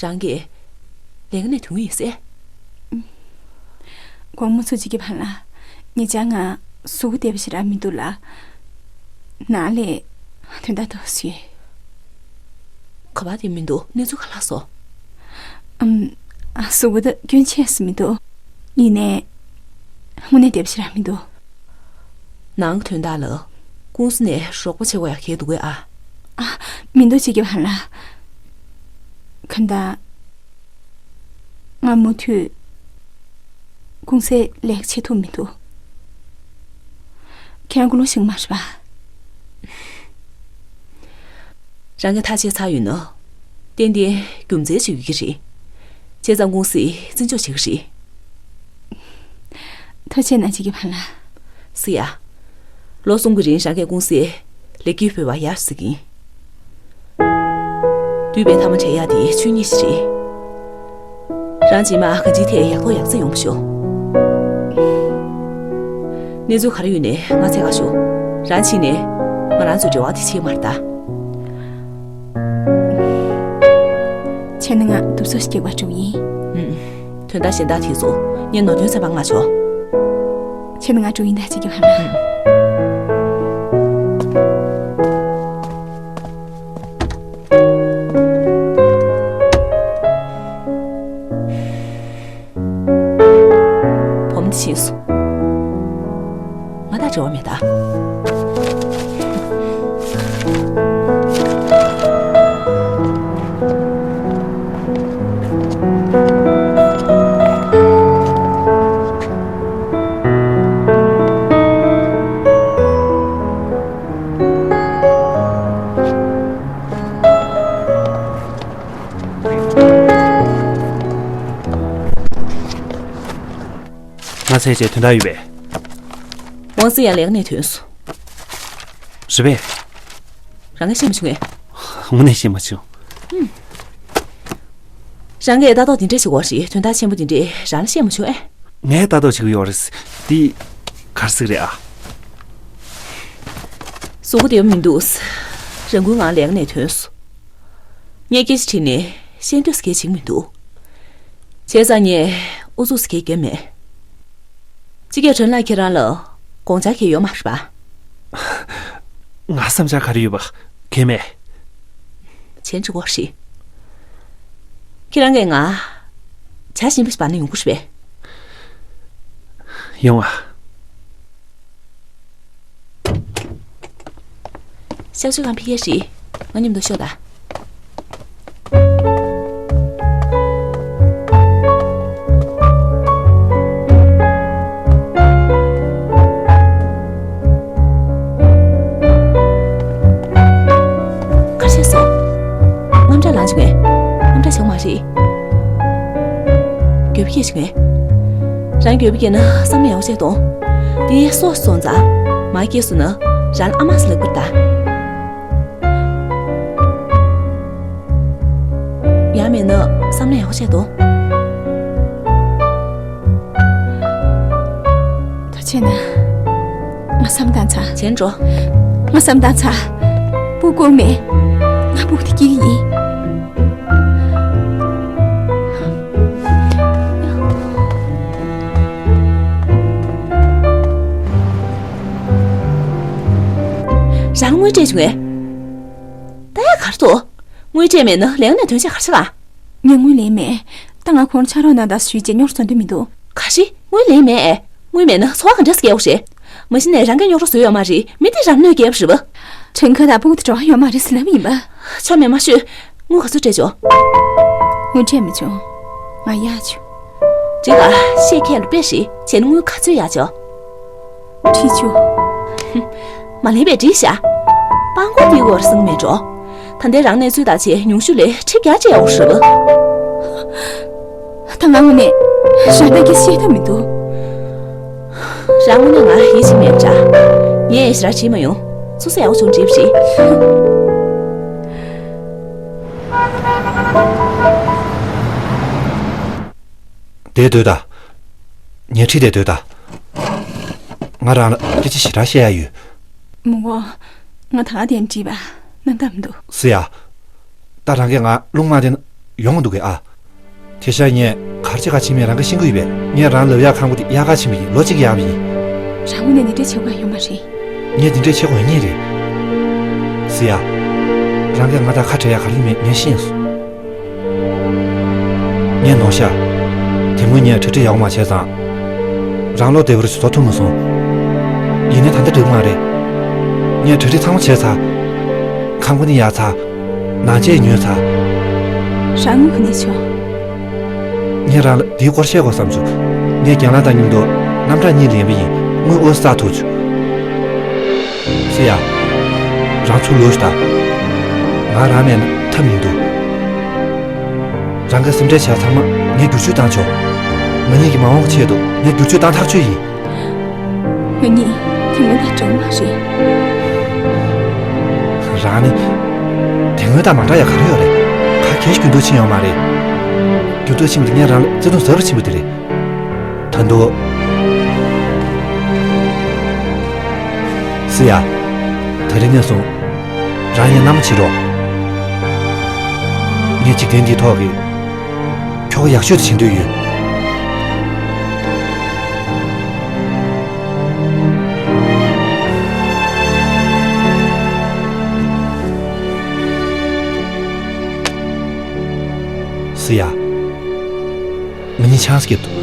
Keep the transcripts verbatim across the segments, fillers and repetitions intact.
རང་གིས་ལས་ཀ་ནས་ཐོན་གྱི་ཡིན་ཟེར། དགོང་མོ་ཚོ་གཅིག་གི་བར་ལ་ཉེ་ཆར་ང་གཟུགས་པོ་བདེ་པོ་ཞེ་དྲག་མི་འདུག་ལ། ནང་ལ་དོན་དག་ཏོག་ཙམ་ཡོད། ག་པར་བདེ་མི་འདུག་གནས་ཚུལ་ག་རེ་སོང་། ཨམ། གཟུགས་པོ་ད་སྐྱོན་ཆེ་ས་མི་འདུག་ཡིན་ནའི་དངོས་གནས་བདེ་པོ་ཞེ་དྲག་མི་འདུག་ནང་གི་དོན་དག་ལ་ཀུང་སི་ནས་རོགས་པ་བྱེད་དགོས་ཡག་གལ་འདུག་གས་ཨ། ཨ། མི་འདུག་གཅིག་གི་བར་ལ། གང་ལྟར། ང་མུ་མཐུད་ཀུང་སིའི་ལས་ཀ་བྱེད་ཐུབ་མི་འདུག་ཁྱེད་རང་ཀུན་སློང་ཞིག་མ་རེད་པ། རང་གིས་ཐག་བཅད་ཚར་ཡོད་ན། ཏན་ཏན་རྒྱུ་མཚན་ཅིག་ཡོད་ཀྱི་རེད། བྱས་ཙང་ཀུང་སི་བརྩི་འཇོག་བྱེད་ཀྱི་རེད། ཐུགས་རྗེ་གནང་། གཅིག་གི་བར་ལ། སི་ཡ། ལོ་གསུམ་གྱི་རིང་རང་གིས་ཀུང་སིའི་ལས་ཀའི་འབུལ་བ་ཡར་གཟིགས་ཡིན། འདུས་པའི་མཐའ་མ་དྲན་ཡག་དེ་ཆོས་ཉིད་ཞིག་རེད། རང་རྗེས་མ་གང་ཅིའི་ཐད་ཡག་ཐོག་ཡག་བརྩེགས་ཡོང་བ་ཤོག་གནས་ཚུལ་ག་རེ་ཡོད་ནའི་ང་འཚོལ་ག་ཤོག་རང་ཕྱིན་ནས་ང་རང་ཚོའི་འབྲེལ་བ་དེ་ཕྱེ་མ་རེད་ད། བྱས་ན་ང་དུབ་སོ་ཞིག་སྐྱེ་བ་འགྲོ་ཡིན། ཨུམ། དོན་དག་གཞན་དག་དེ་ཚོ་ངས་ནོར་དོན་ཚན་པར་མངགས་ཆོག་བྱས་ན་ང་འགྲོ་ཡིན་ད། གཅིག་གི་བར་ལ། ཨུམ། བུ་མོ་དེ་ཕྱིན་སོང་། ང་དང་འབྲེལ་བ་མེད་ད། ང་ཚོའི་ཆེད་དོན་དག་ཡོད་པས། ཝང་སི་ཡང་ལས་ཀ་ནས་ཐོན་སོང་། རེད་པས། རང་གིས་ཤེས་མ་བྱུང་ངས། དངོས་གནས་ཤེས་མ་བྱུང་། རང་གིས་ལྟ་རྟོག་འདི་འདྲས་བྱེད་དགོས་རེད། དོན་དག་ཆེན་པོ་འདི་འདྲས་རང་ལ་བཤད་མ་བྱུང་ཨེ། ངས་ལྟ་རྟོག་བྱེད་ཀྱི་ཡོད་རེད། འདི་ག་རེ་ཟེར་གྱི་རེད་ཨ། གཟུགས་པོ་བདེ་པོ་མི་འདུག་རང་འགུལ་ངང་ལས་ཀ་ནས་ཐོན་སོང་། ངས་སྐད་ཆ་དྲིས་ནས་ཤེས་འདོད་ཟེར་མཁན་ཅིག་མི་འདུག་བྱས་ཙང་ངས་ཨུ་ཚུགས་ཟེར་མཁན་རྒྱབ་མེད། སྤྱི་ཁྱབ་ཁྲེན་ལགས་ཁྱེད་རང་ལ་དགོངས་འཆར་གང་ཡང་ཡོད་མ་རེད་པ། ང་བསམ་འཆར་ག་རེ་ཡོད་པ་གང་ཡང་མེད། བྱས་འགྲིག་གོ་རེད། ཁྱེད་རང་གིས་ང་བྱ་ཞིམ་པོ་ཞིག་སྤར་ན་ཡོང་གི་རེད་པས། ཡོང་ཨ། གཤག་བཅོས་ཁང་ཕ་གིར་རེད། ང་མཉམ་དུ་ཤོག་དང་། ག་རེ་བྱས་སོང་། དངངས་སྐྲག་ལངས་བྱུང་ངས། དངངས་སྐྲག་བྱུང་མ་རེད། འགྱོད་པ་སྐྱེས་བྱུང་ངས། རང་འགྱོད་པ་སྐྱེས་ན་བསམ་བློ་ཡག་པོ་བྱས་ཐོངས། དེ་སོ་སོང་ཙང་མ་སྐྱེས་སོང་ན་རང་ལ་ཨ་མ་ཟེར་ལབ་དགོས་རེད་ད། ཡང་མིན་ན་བསམ་བློ་ཡག་པོ་བྱས་ཐོངས། ད་བྱས་ན། ང་བསམ་བཏང་ཚར། བྱས་འགྲོ། ང་བསམ་བཏང་ཚར། སྤུ་གུ་མེད། ང་སྤུ་གུ་དེ་སྐྱེ་གི་ཡིན། རང་དངུལ་སྤྲད་བྱུང་ངས། ད་ཡག་ག་རེ་འདུག་དངུལ་སྤྲད་མེད་ན་ལས་ཀ་ནས་ཐོན་ཆེད་ག་རེ་བྱེད་ལ། ངས་དངུལ་ལེན་མེད། ད་ང་ཁོང་ཕྱག་རོགས་གནང་དང་ཞུས་རྗེས་རྙོག་དྲ་བཟོ་འདོད་མི་འདུག་ག་རེ། དངུལ་ལེན་མེད་ཨེ། དངུལ་མེད་ན་འཚོ་བ་ག་འདྲ་སྐྱེལ་དགོས་རེད། མ་གཞི་ནས་རང་གིས་རྙོག་དྲ་བཟོས་ཡོད་མ་རེད། མི་དེ་རང་གནོད་སྐྱེལ་བ་རེད་པ། དྲན་ཁ་དང་སྤུ་གུ་དེ་འགྲོ་བ་ཡོད་མ་རེད་ཟེར་ལབ་ཡིན་པ། ཆོ་མེད་མ་ཤོད། དངུལ་ག་ཚོད་སྤྲད་བྱུང་། དངུལ་སྤྲད་མ་བྱུང་། ང་གཡར་བྱུང་། འགྲིག་ག་བཤད་ཁྱད་ལ་དཔེ་ཞིག་བྱས་ན་དངུལ་ག་ཚོད་གཡར་བྱུང་། ཁྲི་བཅུ། མ་ལེན་པས་འགྲིག་ཤག་སྤྲང་པོ་འདི་སྐོར་སེམས་མེད་འགྲོ། ད་ལྟའི་རང་གནས་ཚུལ་དང་བྱས་ཉུང་ཤོས་ལ་ཁྲི་བརྒྱ་སྤྲད་ཡག་རེད་པ། ད་ང་དངོས་གནས་ཞེ་དྲག་གི་ཤེས་ཐབས་མི་འདུག་རང་དངོས་གནས་ང་ཡིད་ཆེས་མེད་འདྲ། ངས་ཞེ་དྲག་བྲིས་མ་ཡོང་། སོ་སོ་ཡག་པོ་བྱུང་བྲིས་པ་རེད། དེ་སྡོད་དང་། ཉལ་ཁྲི་དེ་སྡོད་དང་། ང་རང་ལ་སྐད་ཆ་ཞེ་དྲག་བཤད་ཡ་ཡོད། མི་དགོས། ང་ད་ག་དེ་འདྲི་བ་རྣམ་དག་མི་འདུག་སུ་ཡ། ད་རང་གིས་ང་རླུང་མ་བསྟན་ན། ཡོང་འདུག་གས་ཨ། དེ་ཤ་ངས་གར་ཅི་ག་ཕྱིན་མེད་རང་ག་ཤེས་ཀྱི་ཡོད་པས། ངས་རང་ལབ་ཡག་ཁང་པ་དེ་གཡར་ག་ཕྱིན་པ་ཡིན། ལོ་གཅིག་གཡར་བ་ཡིན། རང་ངོས་ནས་འདི་འདྲས་བྱེད་དགོས་ཡོད་མ་རེད། ངས་འདི་འདྲས་བྱེད་དགོས་ཡོད་ངེས་རེད། སི་ཡ། རང་གིས་ང་དང་ཁ་བྲལ་ཡག་ག་རེ་ཡིན་མེད་ངས་ཤེས་སོང་། ངས་ནོར་ཤག་དེ་སྔོན་ངས་གྲ་སྒྲིག་ཡག་པོ་མ་བྱས་ཙང་། རང་བློ་བདེ་པོ་ཞིག་བཟོ་ཐུབ་མ་སོང་། ཡིན་ནའི་ད་ལྟ་འགྲིག་མ་རེད། ངས་གྲ་སྒྲིག་ཚང་མ་བྱས་ཚར། ཁང་པ་ནི་གཡར་ཚར། ནང་ཆས་ཉོས་ཚར། རང་དངུལ་ག་ནས་བྱུང་། ངས་རང་ལ་འདིའི་སྐོར་བཤད་དགོས་བསམ་བྱུང་། ངས་རྒན་ལགས་དང་མཉམ་དུ་རྣམ་གྲངས་གཉིས་ལེན་པ་ཡིན། དངུལ་ཨོ་བསགས་ཐུབ་བྱུང་། སི་ཡ། རང་ཚུར་ལོག་ཤོག་དང་། ང་རང་མེད་ན་ཐབས་མི་འདུག་རང་གི་སེམས་ཁྲལ་བྱས་ཚང་མ་ངས་བསྒྱུར་བཅོས་བཏང་ཆོག་ང་གཉིས་ཀྱི་མ་འོངས་ཀྱི་ཆེད་དུ་ངས་བསྒྱུར་བཅོས་བཏང་ཐག་ཆོད་ཡིན། ང་གཉིས་དེ་སྔོན་དང་འདྲ་བོ་མ་རེད། རང་ནི། དེ་སྔོན་དང་མ་འདྲ་ཡག་ག་རེ་ཡོད་རེད། ག་གེ་ཞིག་འགྱུར་ལྡོག་ཕྱིན་ཡོད་མ་རེད། འགྱུར་ལྡོག་ཕྱིན་པ་དེ་ངས་རང་ལ་བརྩེ་དུང་ཟབ་རུ་ཕྱིན་པ་དེ་རེད། ད་དུང་། སི་ཡ། ད་རིང་ནས་བཟུང་། རང་ངའི་མནའ་མ་བྱེད་རོགས། ངས་འཇིག་རྟེན་འདིའི་ཐོག་གི་ཁྱོ་ག་ཡག་ཤོས་དེ་བྱེད་འདོད་ཡོད། སི་ཡ། ང་གཉིས་ཆང་ས་བརྒྱབ་འདུག་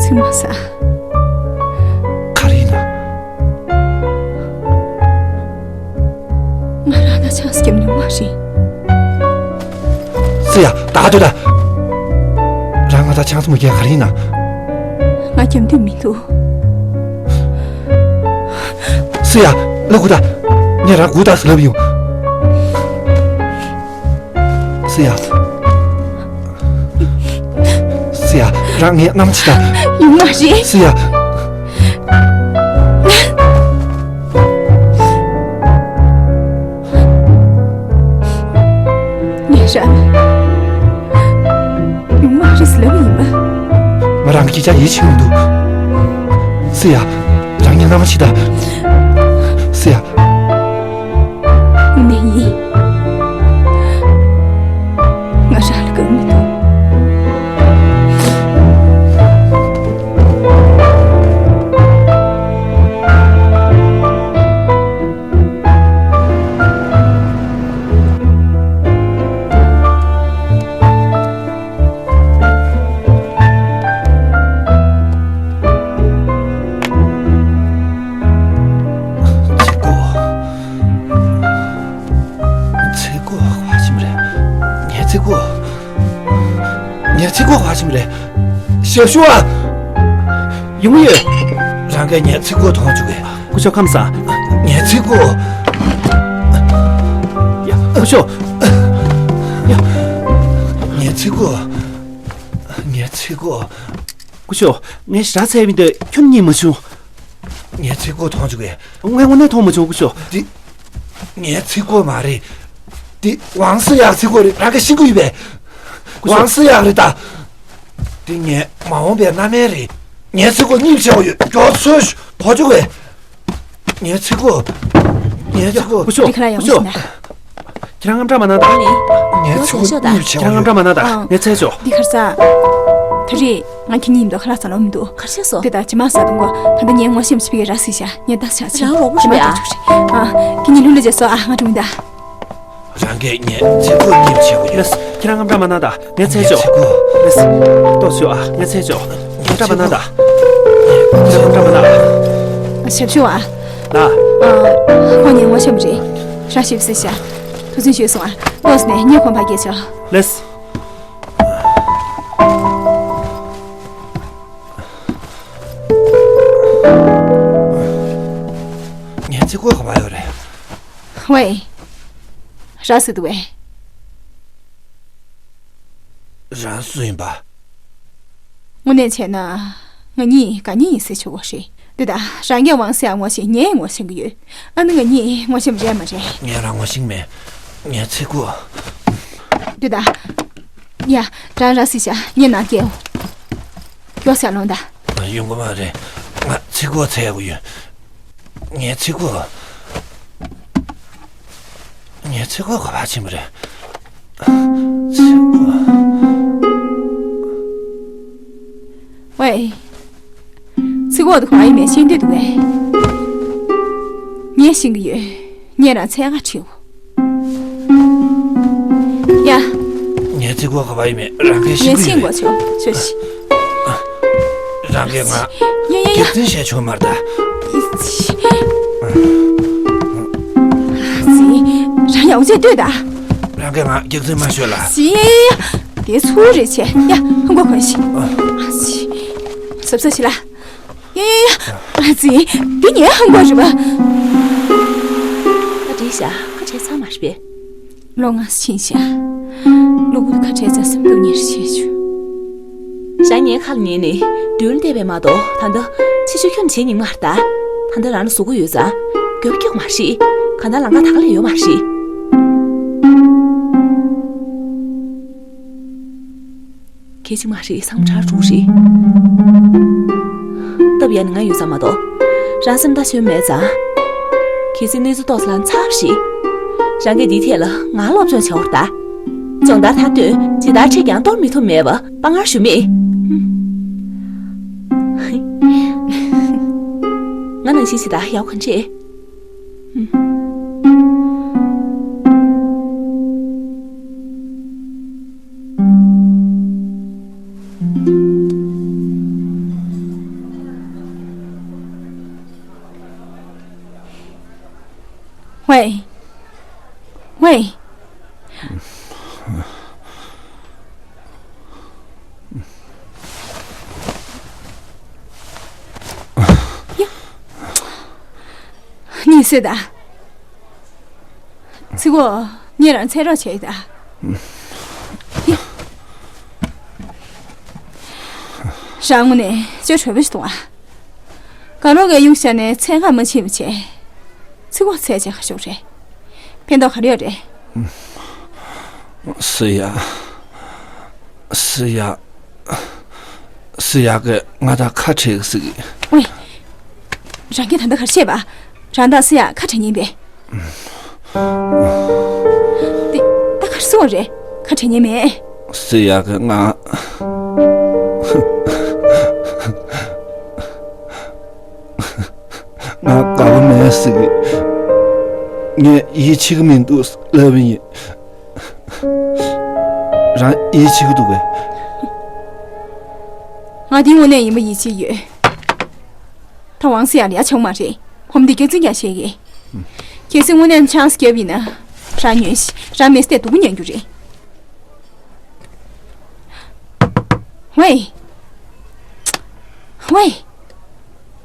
ཚིག་མ་ཟ། ག་རེ་ཡིན་ན། ང་རང་ལ་ཆང་ས་བརྒྱབ་མྱོང་མ་རེད། སི་ཡ། ད་ག་སྡོད་ད། རང་ང་ད་ཆང་ས་མ་བརྒྱབ་ག་རེ་ཡིན་ན། ང་བརྒྱབ་འདོད་མི་འདུག་སི་ཡ། ལབ་དགོས་ད། ངས་རང་སྒུག་ད་ཟེར་ལབ་ཡོང་། སི་ཡ། སི་ཡ། རང་ངའི་མནའ་མ་བྱེད་ད། ཡོང་མ་རེད། སི་ཡ། ངས་རང་ཡོང་མ་རེད་ཟེར་ལབ་ཡིན་པ། ང་རང་གི་སྐད་ཆ་ཡིད་ཆེས་མི་འདུག་སི་ཡ། རང་ངའི་མནའ་མ་བྱེད་ད། སི་ཡ། དངོས་གནས་ཡིན། ང་རང་ལ་དགའ་མི་འདུག་ཚེ་སྒོ། ཚེ་སྒོ་ག་པར་ཕྱིན་པ་རེད། ངའི་ཚེ་སྒོ། ངའི་ཚེ་སྒོ་ག་པར་ཕྱིན་པ་རེད། ཞབས་ཞུ་བ། ཡོང་གི་ཡོད། རང་གིས་ངའི་ཚེ་སྒོ་མཐོང་བཅུག་གས། སྐུ་ཞབས་ཁམས་བཟང་། ངའི་ཚེ་སྒོ། ཡ། སྐུ་ཞབས། ཡ། ངའི་ཚེ་སྒོ། ངའི་ཚེ་སྒོ། སྐུ་ཞབས། ངས་ཞེ་དྲག་འཚོལ་བ་ཡིན་དུས་ཁྱོན་ནས་རྙེད་མ་བྱུང་། ངའི་ཚེ་སྒོ་མཐོང་བཅུག་གས། ངས་དངོས་གནས་མཐོང་མ་བྱུང་སྐུ་ཞབས། འདི། ངའི་ཚེ་སྒོ་མ་རེད། འདི་ཝང་སི་ཡག་ཚེ་སྒོ་རེད། རང་གིས་ཤེས་ཀྱི་ཡོད་པས། སྐུ་ཞབས། ཝང་སི་ཡག་རེད་ད། འདི་ངའི་མ་འོངས་པའི་མནའ་མ་རེད། ངའི་ཚེ་སྒོ་གཉིས་བྱེད་དགོས་ཡོད། མགྱོགས་ཚོལ་ཞུ། མཐོང་བཅུག་གས། ངའི་ཚེ་སྒོ། ངའི་ཚེ་སྒོ། སྐུ་ཞབས། འདི་ག་ལ་ཡོང་སྐུ་ཞབས། ཟིན་ན། ཁྱེད་རང་དངངས་སྐྲག་མ་གནང་དང་། ཨ་ནི། ངའི་ཚེ་སྒོ་གཉིས་བྱེད་དགོས་ཡོད། ཁྱེད་རང་དངངས་སྐྲག་མ་གནང་དང་། ཨང་། ངས་འཚོལ་ཆོག་འདི་གར་ས། ད་རེས་ང་ཁྱེད་གཉིས་མཉམ་དུ་ཁ་ལག་ཟ་ལོང་མི་འདུག་གར་ཤག་སོ། དེ་ད་ཇི་མ་ཟ་དུང་གོ། ད་ལྟ་ངས་ངོ་ཤེས་མི་ཤེས་པའི་ར་སི་ཤ་ངས་ད་ཆ་ཆ། རང་རོགས་པོ་ཞིག་རེད་ཨ། ཇི་མ་ད་ཆུག་རེད། ཨ། ཁྱེད་གཉིས་ལྷུན་ལ་རྗེས་སོ་ཨ། ང་འགྲོ་མི་ད། རང་གིས་ངའི་ཚེ་སྒོ་གཉིས་བྱེད་དགོས་ཡོད། ལགས། ཁྱེད་རང་དངངས་སྐྲག་མ་གནང་དང་། ངས་འཚོལ་ཆོག་ངའི་ཚེ་སྒོ། ལགས། ཏོག་ཞུ་ཨ། ངས་འཚོལ་ཆོག་ངའི་ཚེ་སྒོ། དངངས་སྐྲག་མ་གནང་དང་། ཁྱེད་རང་དངངས་སྐྲག་མ་གནང་། ཞབས་ཞུ་ཨ། ལགས། ཨ། ཁོ་ངའི་ངོ་ཤེས་པ་རེད། ར་སི་ཤ། ཐུགས་རྗེ་ཆེ་སོང་ཨ། ལགས་སོ་ནས་ངས་ཁོང་ཕར་སྐྱེལ་ཆོག་ལགས། ངའི་ཚེ་སྒོ་ག་པར་ཡོད་རེད། ཝེ། ར་སི་འདུག་གས། རང་སུ་ཡིན་པ། དངོས་གནས་བྱས་ན། ང་གཉིས་དགའ་ཉེ་ཡིན་ཟེར་ཆོག་གི་རེད། འདི་ད་རང་གིས་ཝང་སི་ཡག་ངོ་ཤེས། ངས་ངོ་ཤེས་ཀྱི་ཡོད། ཨ་ནི་ང་གཉིས་ངོ་ཤེས་པ་རེད་མ་རེད། ངས་རང་ངོ་ཤེས་མེད། ངའི་ཚེ་སྒོ། འདི་ད། ཡ། རང་ར་སི་ཤ། ངའི་ནང་སྐྱེལ། མགྱོགས་ཤ་ལོང་ད། ཡོང་གི་མ་རེད། ང་ཚིག་གོ་ཚད་ཡག་ཡོད། ངའི་ཚིག་གོ། ངའི་ཚིག་གོ་ག་པར་ཕྱིན་པ་རེད། ཚིག་གོ། ཝེ། ཚིག་གོ་དེ་ག་པར་ཡིན་མེད་ཤེས་འདོད་འདུག་གས། ངས་ཤེས་ཀྱི་ཡོད། ངས་རང་ཚད་ག་བྲིས་ཡོད། ཡ། ངའི་ཚིག་གོ་ག་པར་ཡིན་མེད་རང་གིས་ཤེས་ཀྱི་ཡོད། ངས་ཤེས་དགོས་བྱུང་། ཤོད་ཤིག་རང་གིས་ང་། ཡ་ཡ་ཡ། རྒྱག་འཛིང་བྱས་བྱུང་མ་རེད་ད། ཙི། རང་ཡག་པོ་བྱས་ལྟོས་དང་། རང་གིས་ང་རྒྱག་འཛིང་མ་ཤོད་ལ། ཙི། ཡ་ཡ་ཡ། དེ་ཚུར་རེ་བྱས། ཡ། ཧང་གོ་གོན་ཤིག་ཨ། ཙི། གཟབ་གཟབ་བྱེད་ལ། ཡ་ཡ་ཡ། ཙི། འདི་ངའི་ཧང་གོ་རེད་པ། ད་འགྲིག་ཤག་ཁ་བྲལ་ཚར་མ་རེད་པས། ལོ་ལྔ་ཕྱིན་ཤག་གློ་བུར་དུ་ཁ་བྲལ་ཚར་བསམ་སྡུག་མྱི་རེ་བྱས་བྱུང་། ཞག་ཉལ་ཁ་ལ་ཉལ་ནས་མདུན་ལ་བལྟས་པས་མ་གཏོགས། ད་ལྟ་ཕྱི་ཕྱོགས་ཁྱོན་བྱེད་སྙིང་མ་རེད་ད། ད་ལྟ་རང་ལ་ཟུག་གི་ཡོད་ཙང་། རྒྱབ་སྐྱོར་མ་རེད། གང་ལྟར་ལམ་ཁ་ད་ག་ལ་ཡོད་མ་རེད། གལ་ཆེ་མ་རེད། སང་ཕྲར་འགྲོ་རེད། སྟབས་ཡག་ནི་ང་ཡོད་ཙང་མ་གཏོགས། རང་སེམས་ད་ཆོན་མེད་ཙང་། གལ་སྲིད་གནས་ཚུལ་ཏོག་ཙམ་ལ་ཚར་བ་ཞིག་རང་གིས་འདིའི་ཐད་ལ་ང་སློབ་སྦྱོང་བྱེད་འོར་ད། སྦྱོང་བརྡར་མཐའ་དོན་ཇི་ལྟར་ཁྲིད་ཀྱང་གཏོར་མི་ཐུབ་མེད་པ་དཔའ་ངར་ཞུམ་མེད། ང་ནང་བཞིན་ཞིག་ད་ཡག་ག་འདྲས། ཝེ། ཝེ། ཡ། གཉིད་སད་ད། ཚིག་གོ། ངས་རང་འཚོལ་རོགས་བྱས་ཡོད་ད། ཡ། རང་ངོ་ནས་ཅོ་གྲོད་པ་ཞིག་གཏོང་ཨ། དགའ་རོགས་ཀྱི་གཡུག་བཞག་ནས་འཚོལ་ག་མ་ཕྱིན་པ་བྱས། ཚིག་གོ་འཚོལ་བྱས་ག་ཤོག་རེད། ཕན་ཐོགས་ག་རེ་ཡོད་རེད། སི་ཡ། སི་ཡ། སི་ཡ་གིས་ང་དང་ཁ་བྲལ་གི་ཟེར་གི། ཝེ། རང་གིས་ད་ལྟ་ག་རེ་བཤད་པ། རང་དང་སི་ཡ་ཁ་བྲལ་མཁན་པས། དེ་ད་ག་རེ་ཟེར་བ་རེད། ཁ་བྲལ་མཁན་མེད། སི་ཡ་གིས་ང་། ང་དགའ་པོ་མེད་ཟེར་གི། ངས་ཡིད་ཆེས་གི་མི་འདུག་ལབ་པ་ཡིན། རང་ཡིད་ཆེས་གི་འདུག་གས། ང་དེའི་དངོས་གནས་ཡིན་པ་ཡིད་ཆེས་ཡོད། ད་ཝང་སི་ཡ་ལ་ཡ་བྱུང་མ་རེད། ཧོམ་འདི་རྒྱག་ཚུལ་ཀྱང་ཤེས་གི། གལ་སྲིད་དངོས་གནས་ཆང་སི་རྒྱབ་ཡིན་ན། རང་ཉོན་ཤིག་རང་མི་སྟེར་སྡུག་པོ་ཉོན་རྒྱུ་རེད། ཝེ། ཝེ།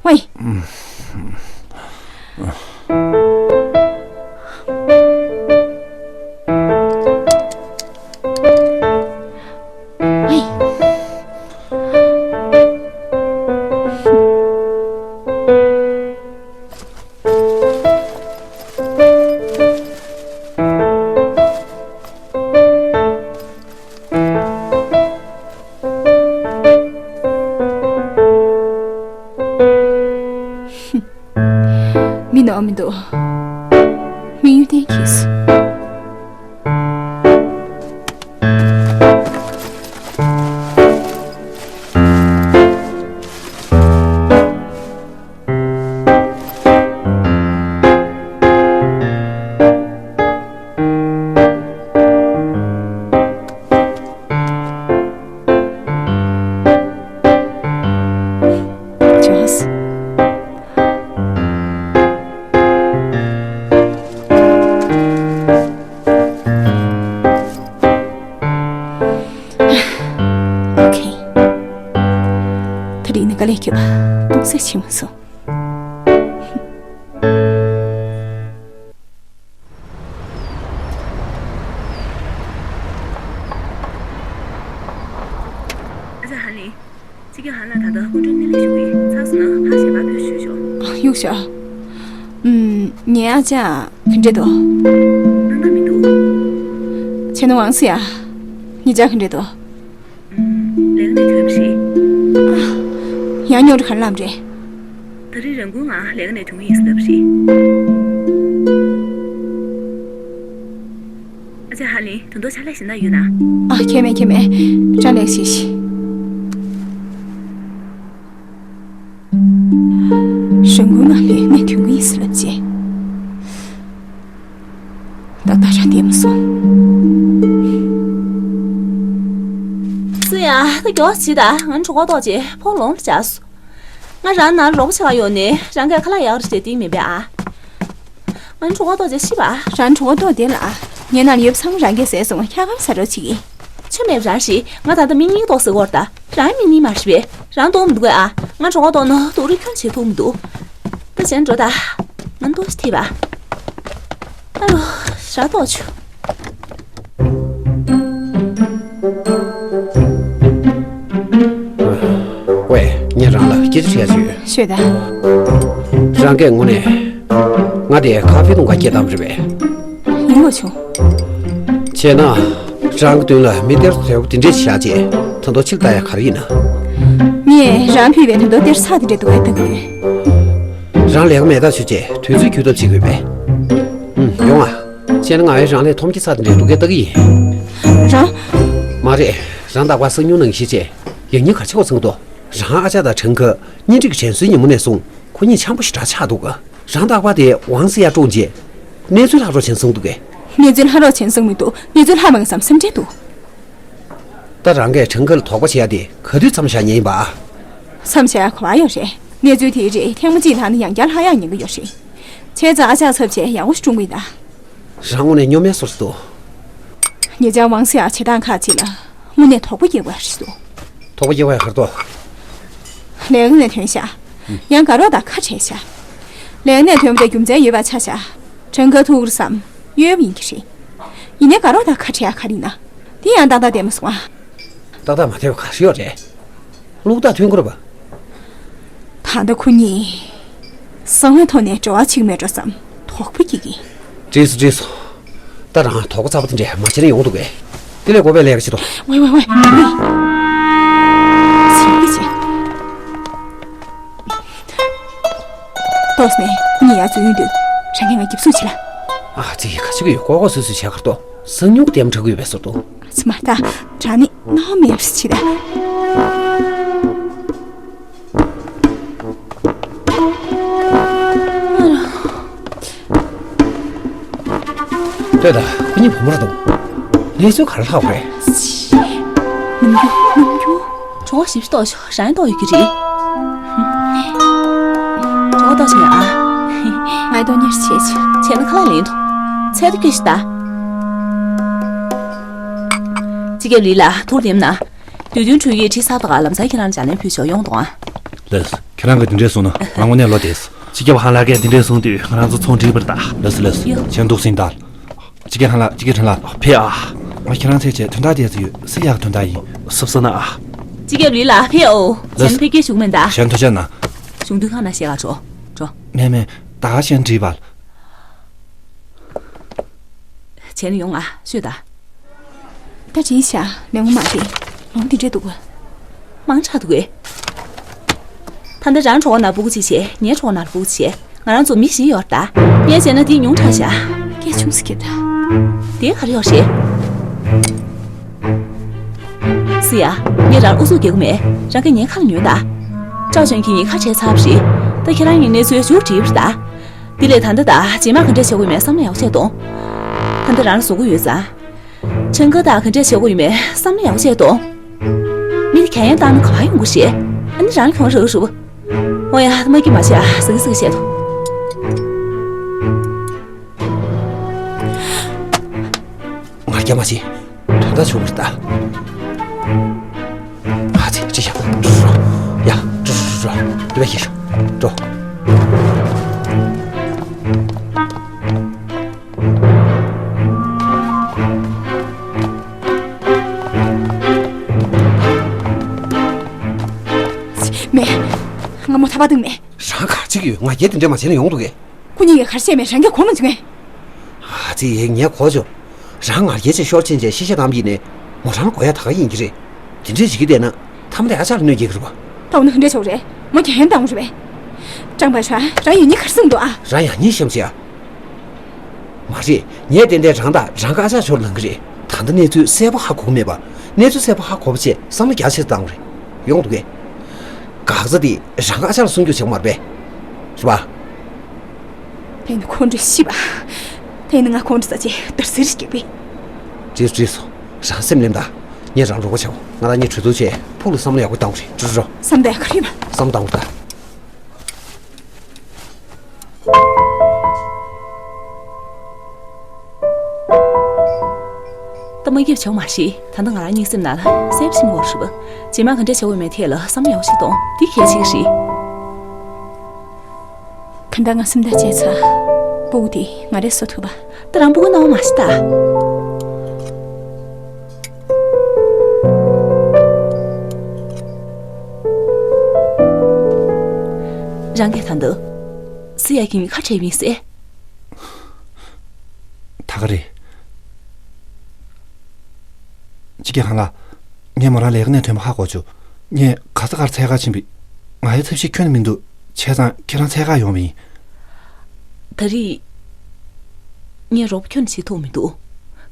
ཝེ། ཝེ། མི་ནོར་མི་འདུག་མི་ཡུལ་གཏན་འཁེལ་སོང་། ཨོ་ཁེ། ད་རིང་ནི་དཀའ་ལས་ཁྱོད་སྟོང་ཟད་ཕྱིན་མ་སོང་། ཨ་ཅག་ཧན་ལི། ཅི་གི་ཧན་ལ་ད་ལྟ་སྐུ་མགྲོན་སྣེ་ལེན་ཞུ་གི་ཡིན། ཚར་སོང་ན་ཕར་ཞལ་པར་ཕུལ་ཞུས་ཤོག་ཨ། གཡུག་ཞོག་ཨུམ། ངའི་ཨ་ཅག་ག་འདྲས་འདུག་སྣང་དག་མི་འདུག་བྱས་ན་ཝང་སི་ཡ། ངའི་ཨ་ཅག་ག་འདྲས་འདུག་ལས་ཀ་ནས་ཐོན་པ་རེད། ཡང་ རྙོག་དྲ་ག་རེ་ལངས་པ་རེད། ད་རེས་རང་འགུལ་ངང་ལས་ཀ་ནས་ཐོན་གྱི་ཡིན་ཟེར་ལབ་པ་རེད། ཨ་ཅག་ཧ་ལིན། ད་དུང་ཕྱག་ལས་གཞན་དག་ཡོད་ན། ཨ། ཁྱད་མེད་ཁྱད་མེད། ཅག་ལས་ཀ་བྱེད་ཤིག། རང་འགུལ་ངང་ལས་ཀ་ནས་ཐོན་གྱི་ཡིན་ཟེར་ལབ་བྱས། ཏག་ཏག་རང་བསྡད་མ་སོང་། སུ་ཡ། ད་མགྱོགས་བྱེད་ད། ང་གྲོད་ཁོག་ལྟོགས་བྱས་ཕོ་ལོང་ལ་བཅར་སོང་། ང་རང་ནང་རོགས་པ་བྱེད་ག་ཡོང་ནས་རང་གིས་ཁ་ལག་ཡག་རེ་བྱས་སྟེར་མི་འབད་ཨ། ང་གྲོད་ཁོག་ལྟོགས་བྱས་ཤི་བ། རང་གྲོད་ཁོག་ལྟོགས་བསྡད་ལ། ངའི་ནང་ལ་ཡོད་པ་ཚང་མ་རང་གིས་བཟས་སོང་། འཁྱག་སྒམ་ཟ་རོགས་བྱེད་ཀྱིས། ཆོ་མེད་པ་རང་རེད། ང་ད་ལྟ་མི་གཉིས་ལྟོགས་ཟེར་གྱི་ཡོད་རེད་ད། རང་མི་གཉིས་མ་རེད་པས། རང་ལྟོགས་མི་འདུག་གས་ཨ། ང་གྲོད་ཁོག་ལྟོགས་ན་སྡུག་རུས་ཁྱོན་བྱེད་ཐུབ་མི་འདུག་ད་བྱས་ན་འགྲོ་ད། ང་ལྟོགས་ཤི་ཐེབས་པ། ཨ་རོ། ཞག་ཐོག་ཆུ། ཝེ། ངས་རང་ལ་སྐད་ཆ་དྲི་ཡ་ཅིག་ཡོད། ཤོད་ད། རང་གིས་དངོས་གནས་ང་དེ་ཁ་ཧྥེ་འཐུང་ག་སྐད་བཏང་བ་རེད་པས། ཡིན་དགོས་བྱུང་། བྱས་ན། རང་གི་མདུན་ལ་མི་སྟེར་དོད་པོ་དེ་འདྲས་བཞག་རྗེས་ད་དུང་ཕྱིར་ལྟ་ཡ་ག་རེ་ཡིན་ན། ངས་རང་ཕུལ་བའི་དོད་པོ་སྟེར་ཚར་དེ་འདྲས་འདུག་གས་ལྟ་གི་ཡོད། རང་ལས་ཀ་མེད་ཐག་ཆོད་རྗེས་དུས་ཚོད་འཁྱོལ་ཐབས་བྱེད་དགོས་པས། ཨུམ། ཡོང་ཨ། བྱས་ན་ང་ཡང་རང་ལས་མཐོང་རྒྱ་ཚ་དེ་འདྲས་འདུག་གས་ལྟ་གི་ཡིན། རང་། མ་རེད། རང་རྟག་པར་གསང་ཉུལ་གནང་ཤེས་བྱས་ཡང་སྙིང་ག་ཆེ་བ་ཚང་དོ། རང་ཨ་ཅག་དང་ཁྲང་ཁོ་གཉེན་སྒྲིག་གི་དྲན་གསོའི་ཉིན་མོ་ནས་བཟུང་ཁོ་གཉིས་འཆམ་པོ་ཞེ་དྲག་ཆགས་འདུག་ག་རང་རྟག་པར་དེ་ཝང་སི་ཡ་བཀྲོངས་རྗེས་གནས་ཚུལ་ལྷག་རོགས་བྱེད་གསུང་འདུག་གས། གནས་ཚུལ་ལྷག་རོགས་བྱེད་གསུང་མི་འདུག་གནས་ཚུལ་ལྷག་མེད་བསམ་སེམས་ཁྲལ་འདུག་ད་རང་གིས་ཁྲང་ཁོ་ལ་དོགས་པ་བྱེད་ཡ་དེ་ག་དུས་མཚམས་བཞག་ཉེན་ཡིན་པ། མཚམས་བཞག་ཡ་ག་པར་ཡོད་རེད། གནས་ཚུལ་དེའི་རིགས་ཐེངས་མ་གཅིག་ལྷག་ན་ཡང་བསྐྱར་ལྷག་ཡག་ཉེན་ཁ་ཡོད་རེད། བྱས་ཙང་ཨ་ཅག་ཚབ་བྱས་ཡག་པོ་ཞིག་བཀྲོངས་གི་ཡིན་ད། རང་དངོས་གནས་སྨྱོ་མེད་བཟོ་འདྲ་འདུག་ཉེ་ཆར་ཝང་སི་ཡ་བྱེད་སྟངས་ཁག་ཅིག་ལ་དངོས་གནས་དོགས་པ་སྐྱེ་དགོས་རེད་འདུག་དོགས་པ་སྐྱེ་དགོས་ཡ་ག་རེ་འདུག་ལས་ཀ་ནས་ཐོན་ཤག་ཡང་དགའ་རོགས་དང་ཁ་བྲལ་ཤག་ལས་ཀ་ནས་ཐོན་པ་དེ་རྒྱུ་མཚན་ཡོད་པ་ཆགས་ཤག་ཁྲང་ཁོ་ཐུག་རེད་བསམ། གཡོལ་བ་ཡིན་གྱི་རེད། ཡིན་ནའི་དགའ་རོགས་དང་ཁ་བྲལ་ཡ་ག་རེ་ཡིན་ན། དེ་ཡང་ཏག་ཏག་བསྡད་མ་སོང་ཨ། ཏག་ཏག་མ་བསྡད་པ་ག་རེ་ཡོད་རེད། བློ་ཐག་ཐོན་དགོས་རེད་པ། ད་ལྟ་ཁོ་གཉིས་གསང་བའི་ཐོག་ནས་འབྲེལ་བ་བྱེད་ཀྱི་མེད་འགྲོ་བསམ་དོགས་པ་སྐྱེ་གི། འགྲིག་སོང་འགྲིག་སོང་། ད་རང་དོགས་པ་ཚ་པོ་དེ་འདྲས་མ་བྱེད་ན་ཡོང་འདུག་གས། དེ་ལས་དགོས་པའི་ལས་ཀ་བྱེད་དོ། ཝེ་ཝེ་ཝེ་ཝེ། བྱེད་ཀྱི་བྱེད། ཏོག་ཙམ་ནས་ཁོ་གཉིས་ཡར་འཛུལ་ཡོང་དུས་རང་གིས་ང་འགེབས་སྲུང་བྱེད་ལ། ཨ་ཙི། ག་ཅི་གི་ཡོད། ལྐོག་ལྐོག་སུད་སུད་བྱས་ག་རེ་འདུག་སང་ཉིན་ལྟད་མོ་འཁྲབ་ཀྱི་ཡོད་པའི་བཟོ་འདུག་ཙི་མ་ད་དྲ་ནི་སྣང་བ་མེད་པ་ཞིག་བྱེད་ད། ལྟོས་དང་། ཁོ་གཉིས་བུ་མོ་རེད་འདུག་གནས་ཚུལ་ག་རེ་ལྷག་པ་རེད། ནམ་རྒྱུན་ནམ་རྒྱུན། གྲོད་ཁོག་ཞེ་པོ་ཅིག་ལྟོགས་བྱུང་། རང་ཡང་ལྟོགས་ཡོད་ཀྱི་རེད། གྲོད་ཁོག་ལྟོགས་བྱུང་ཡ་ཨ། ང་ཡི་ལྟོགས་ཉར་བྱེད་ཅིག་བྱས་ན་ཁ་ལག་ལེན་དོ། ཚལ་དུ་སྐྱེ་ཞིག་ད། སྤྱི་ཁྱབ་ལི་ལགས་ཐུགས་ལེམ་ན། དུས་སྟོན་འཕྲོད་ཡུལ་ཁྲི་སབ་དགའ་ལམ་སང་ཁྱེད་རང་ལ་ལྗགས་ལན་ཕུལ་ཆོག་ཡོང་དང་ཨ། ལགས། ཁྱེད་རང་གིས་འདི་འདྲས་གསུངས་ན་ང་དངོས་གནས་བློ་བདེ་སོང་། སྤྱི་ཁྱབ་ཧན་ལགས་ཀྱིས་འདི་འདྲས་གསུངས་དུས་ང་རང་ཚོ་ཚོང་འགྲིག་པ་རེད་ད། ལགས་སོ་ལགས་སོ། ཡོ། ཁྱེད་འདུག་སེ་ཡིན་ད། སྤྱི་ཁྱབ་ཧན་ལགས། སྤྱི་ཁྱབ་ཧན་ལགས་ཕེབས་ཨ། ང་ཁྱེད་རང་ཚོའི་ཆེད་དོན་དག་དེ་ཚོ་ཡོད། སུ་ཡག་དོན་དག་ཡིན། སུབ་སོང་ན་ཨ། སྤྱི་ཁྱབ་ལི་ལགས་ཕེབས་ཨོ། ལགས་སོ། ཁྱེད་ཕེབས་སྐད་ཞུ་གི་མིན་ད། གཞན་ཐུགས་རྗེ་གནང་། གཞུང་དོན་ཁང་ནང་བཤད་ག་འགྲོ། འགྲོ། མེད་མེད། ད་ག་གཞན་འགྲིག་པ། བྱས་ན་ཡོང་ང་ཤོད་ད། ད་དྲིས་ཤག་ལས་ངོ་མ་དེ་ལོང་དེ་འདྲས་འདུག་ག་མང་དྲགས་འདུག་གས། ད་ལྟ་རང་གྲོགས་ནང་སྤུ་གུ་གཅིག་བྱས། ངའི་གྲོགས་ནང་སྤུ་གུ་གཅིག་བྱས། ང་རང་ཚོ་མི་བཞི་ཡོད་རེད་ད། ངས་བྱས་ན་དེ་ཉུང་དྲགས་ཤག་སྐད་ཆུང་ཙམ་རྒྱབ་ད། དེ་ག་རེ་ཡོད་རེད། སི་ཡ། ངས་རང་ཨུ་ཚུགས་རྒྱག་གི་མེད། རང་གིས་ངའི་ཁ་ལ་ཉོན་ད། ཅའོ་ཅུན་གྱིས་ངའི་ཁ་བྲལ་ཚར་བ་རེད། ད་ཁྱེད་རང་གིས་གནས་ཚུལ་མཇུག་སྒྲིལ་བ་རེད་ད། དེ་ལས་ད་ལྟ་ད་རྗེས་མ་ག་འདྲས་བྱེད་དགོས་ཡོད་མེད་བསམ་བློ་ཡག་པོ་བྱས་ཐོངས། ད་ལྟ་རང་ལ་བཟོ་དགོས་ཡོད་ཙང་། ཁྲང་ཁོ་དང་ག་འདྲས་བྱེད་དགོས་ཡོད་མེད་བསམ་བློ་ཡག་པོ་བྱས་ཐོངས། མི་དེ་ག་ཡན་བཏང་ན་ག་པར་ཡོང་གི་རེད། ཨ་ནི་རང་གྱོང་རག་རུ། འོ་ཡ། མ་སྐྱིད་མ་བྱེད་ཨ། ཟ་གི་ཟ་གི་བྱེད་དོ། ང་རྒྱལ་མ་བྱེད། དོན་དག་བྱུང་བ་རེད་ད། ཨ་ཙི། ཅི་བྱ། ཡ། འདི་བས་ཤེས་ཤོག་འགྲོ། མེད། ང་མོ་ཐ་པ་དུང་མེད། རང་ག་རེ་བྱེད་ཀྱི་ཡོད། ང་རྒྱལ་དེ་འདྲས་མ་བྱས་ན་ཡོང་འདུག་གས། ཁོ་གཉིས་ཀྱིས་ག་རེ་བཤད་མེད། རང་གིས་གོ་མ་བྱུང་ངས། ཨ་ཙི། ངས་གོ་བྱུང་། རང་ང་རྒྱལ་ཆེ་ཤོར་ཕྱིན་ཆད་ཤི་ཤ་དམ་གྱིས་ནས་མོ་རང་གོ་ཡ་ད་ག་ཡིན་གྱི་རེད། དེ་འདྲས་བྱེད་ཀྱི་བསྡད་ན་མཐའ་མ་དེ་ཨ་ཅག་ལ་གནོད་སྐྱེལ་གྱི་རེད་པ། ད་འོ་ན་ག་འདྲས་བྱེད་དགོས་རེད། མོ་རྒྱ་ཡན་བཏང་རེད་པས། ཀྲང་པ་ཧྲ། རང་ཡང་སྙིང་ག་རེ་བཟུང་འདུག་ཨ། རང་ཡང་སྙིང་ཤམ་ཤི་ཨ། མ་རེད། ངས་ཏན་ཏན་རང་དང་རང་གི་ཨ་ཅག་ཞོར་ལངས་གི་རེད། ད་ལྟ་གནས་ཚུལ་གསལ་པོ་ཧ་གོ་གི་མེད་པ། གནས་ཚུལ་གསལ་པོ་ཧ་གོ་བ་བྱས་བསམ་བློ་རྒྱ་ཆེ་བཏང་རེད། ཡོང་འདུག་གས། འགག་རྩ་དེ་རང་གི་ཨ་ཅག་ལ་སྲུང་སྐྱོབ་བྱེད་དགོས་མ་རེད་པས། རེད་པ། ཕན་ཁོ་འདྲ་ཤི་བ། དེ་ནི་ང་ཁོང་ཁྲོ་ཟ་ཆེ་དར་སིར་སྐྱེས་པས། བྲིས་སོ། རང་སེམས་ལེམ་ད། ངས་རང་རོགས་པ་བྱའོ། ང་རང་གཉིས་གྲོས་བསྡུར་བྱས་ཕུགས་ལ་བསམ་བློ་ཡག་པོ་བཏང་རེད། འགྲོ་རོགས། བསམ་བཏང་ག་རེ་ཡིན་པ། བསམ་བཏང་ད། ད་མ་སྐྱིད་བྱུང་མ་ཤེས། ད་ལྟ་ང་རང་གཉིས་སེམས་ནང་ལ་སེམས་ཤིང་བོར་ཤུ་བ། རྗེས་མ་ག་འདྲ་བྱ་བའི་མེད་ཐད་ལ་བསམ་ཡག་ཤིག་གཏོང་། འདི་གལ་ཆེ་གི་རེད། ག་འདྲ་ང་སེམས་ཐག་བཅད་ཚར། སྤུ་གུ་དེ་ང་རེ་གསོ་ཐུབ་པ། ད་རང་སྤུ་གུ་ནང་མ་ཤི་ད། རང་གིས་ད་འདི། སི་ཡ་གིན་ཁ་བྲལ་བིན་སེ། ད་ག་རེད། ཅི་གེ་ཧང་ལ། ངས་མོ་རང་ལས་ཀ་ནས་ཐོན་པ་ཧ་གོ་བྱུང་། ངས་ག་ས་གར་འཚོལ་ག་ཕྱིན་པའི། ང་ཡི་ཚབ་ཞིག་ཁྱོན་ནས་མི་འདུག་བྱས་ཙང་ཁྱེད་རང་འཚོལ་ག་ཡོང་བ་ཡིན། ད་རེས། ངས་རོགས་པ་ཁྱོན་ནས་བྱེད་ཐུབ་མི་འདུག་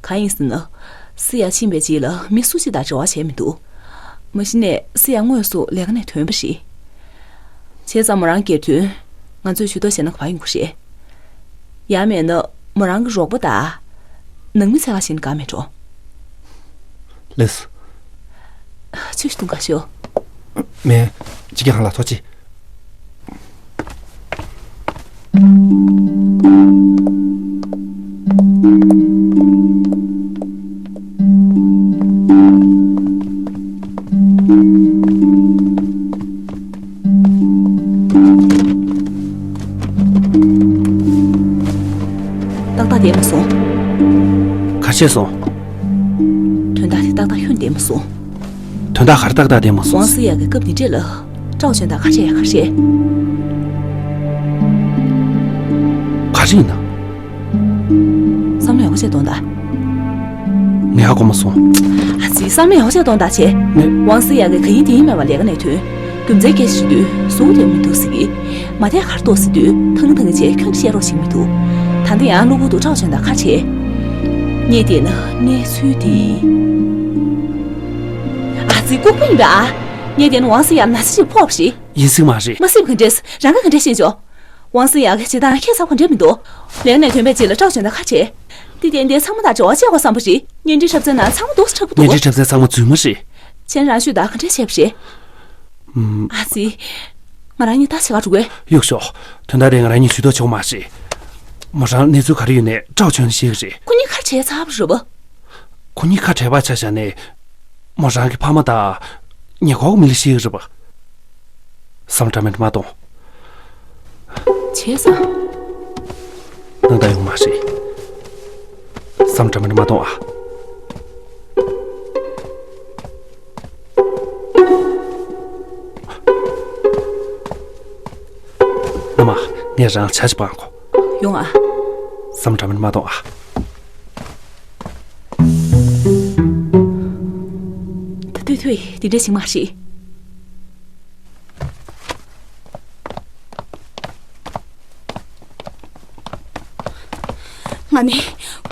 གང་ཡིན་ཟེར་ན། སི་ཡ་ཕྱིན་པའི་རྗེས་ལ་མི་སུ་ཞིག་དང་འབྲེལ་བ་བྱས་མི་འདུག་མ་གཞི་ནས་སི་ཡ་དངོས་སུ་ལས་ཀ་ནས་ཐོན་པ་རེད། བྱས་ཙང་མོ་རང་སྒེར་དོན། ང་ཚོས་ཇུས་གཏོགས་བྱས་ན་ག་པར་ཡོང་གི་རེད། ཡང་མེད་ན་མོ་རང་གི་རོགས་པ་དང་། ནང་མི་འཚོལ་ག་ཕྱིན་ན་དགའ་མེད་འགྲོ། ལགས་སོ། ཆུ་ཞིག་འཐུང་ག་ཤོག་མེད། ཅི་གེ་ཧང་ལ་ཐུགས་རྗེ་ཆེ། ཏག་ཏག་བསྡད་མ་སོང་། ག་རེ་བྱས་སོང་། དོན་དག་དེ་ཏག་ཏག་ཁྱོན་བསྡད་མ་སོང་། དོན་དག་ག་རེ་ཏག་ཏག་བསྡད་མ་སོང་། ཝང་སི་ཡ་གི་སྐབས་འདི་འདྲས་ལ་ཀྲའོ་ཅོན་དང་ཁ་བྲལ་ཡ་ག་རེ་བྱས། ག་རེ་ཡིན་ན། བསམ་བློ་ཡག་པོ་བྱས་གཏོང་དང་། ངས་ཧ་གོ་མ་སོང་། ཨ་ཙི། བསམ་བློ་ཡག་པོ་བྱས་གཏོང་དང་བྱས། ངས། ཝང་སི་ཡ་གིས་ག་ཡིན་དེ་ཡིན་མེད་པར་ལས་ཀ་ནས་ཐོན། རྒྱུ་མཚན་སྐད་ཆ་ཞུ་དུས་གཟུགས་དེ་མི་འདུག་ཟེར་གི། མ་དེ་གར་གཏོགས་ཟེར་དུས་ཐང་ཐང་བྱས་ཁྱོད་བཤད་རོགས་བྱེད་མི་འདུག་ད་ལྟ་ཡང་གློ་བུར་དུ་ཀྲའོ་ཅོན་དང་ཁ་བྲལ། ངས་བལྟས་ན་གནས་ཚུལ་དེ། ཨ་ཙི། ལྐུགས་པ་ཡིན་པས་ཨ། ངས་བལྟས་ན་ཝང་སི་ཡ་ན་ཚ་ཞིག་ཕོག་པ་རེད། ཡིན་སྲིད་མ་རེད། མ་སྲིད་ག་འདྲས། རང་ག་ག་འདྲས་ཤེས་ཆོག་ཝང་སི་ཡ་གི་བྱེད་སྟངས་ཁྱད་མཚར་པོ་འདྲ་མི་འདུག་ལས་ཀ་ནས་ཐོན་པའི་རྗེས་ལ་ཀྲའོ་ཅོན་དང་ཁ་བྲལ། འདི་ཏན་ཏན་ཚང་མ་དང་འབྲེལ་བ་བཅད་དགོས་བསམ་པ་རེད། གཉེན་སྒྲིག་འཁྲབ་ཚན་ནང་ཚང་མ་འདུག་སེ་འཁྲབ་ཀྱི་འདུག་གཉེན་སྒྲིག་འཁྲབ་ཚན་ཚང་མ་རྫུན་མ་རེད། ཁྱེད་རང་ཤུགས་དང་ག་འདྲས་བྱས་པ་རེད། ཨུམ། ཨ་ཙི། ང་རང་གཉིས་ད་བྱེད་ག་འགྲོ་དགོས། གཡུག་ཞོག་དོན་དག་དེ་ང་རང་གཉིས་ཇུས་གཏོགས་བྱེད་དགོས་མ་རེད། མོ་རང་གནས་ཚུལ་ག་རེ་ཡོད་ནས་ཀྲའོ་ཅོན་ལ་བཤད་ཀྱི་རེད། ཁོ་གཉིས་ཁ་བྲལ་ཚར་བ་རེད་པ། ཁོ་གཉིས་ཁ་བྲལ་བ་ཆ་བཞག་ནས། མོ་རང་གི་ཕ་མ་དང་། ཉེ་འཁོར་གྱི་མི་ལ་བཤད་ཀྱི་རེད་པ། བསམ་བློ་འདྲ་མི་འདྲ་མ་གཏོང་། བྱས་ཙང་། སྣང་དག་ཡོང་མ་རེད། བསམ་བློ་འདྲ་མི་འདྲ་མ་གཏོང་ཨ། མནའ་མ། ངས་རང་ལ་ཇ་ཞིག་སྤང་དགོས། ཡོང་ཨ། བསམ་བློ་འདྲ་མི་འདྲ་མ་གཏོང་ཨ། ད་ལྟོས་ཐུའི་འདི་འདྲ་ཞིག་མ་རེད། ང་ནི་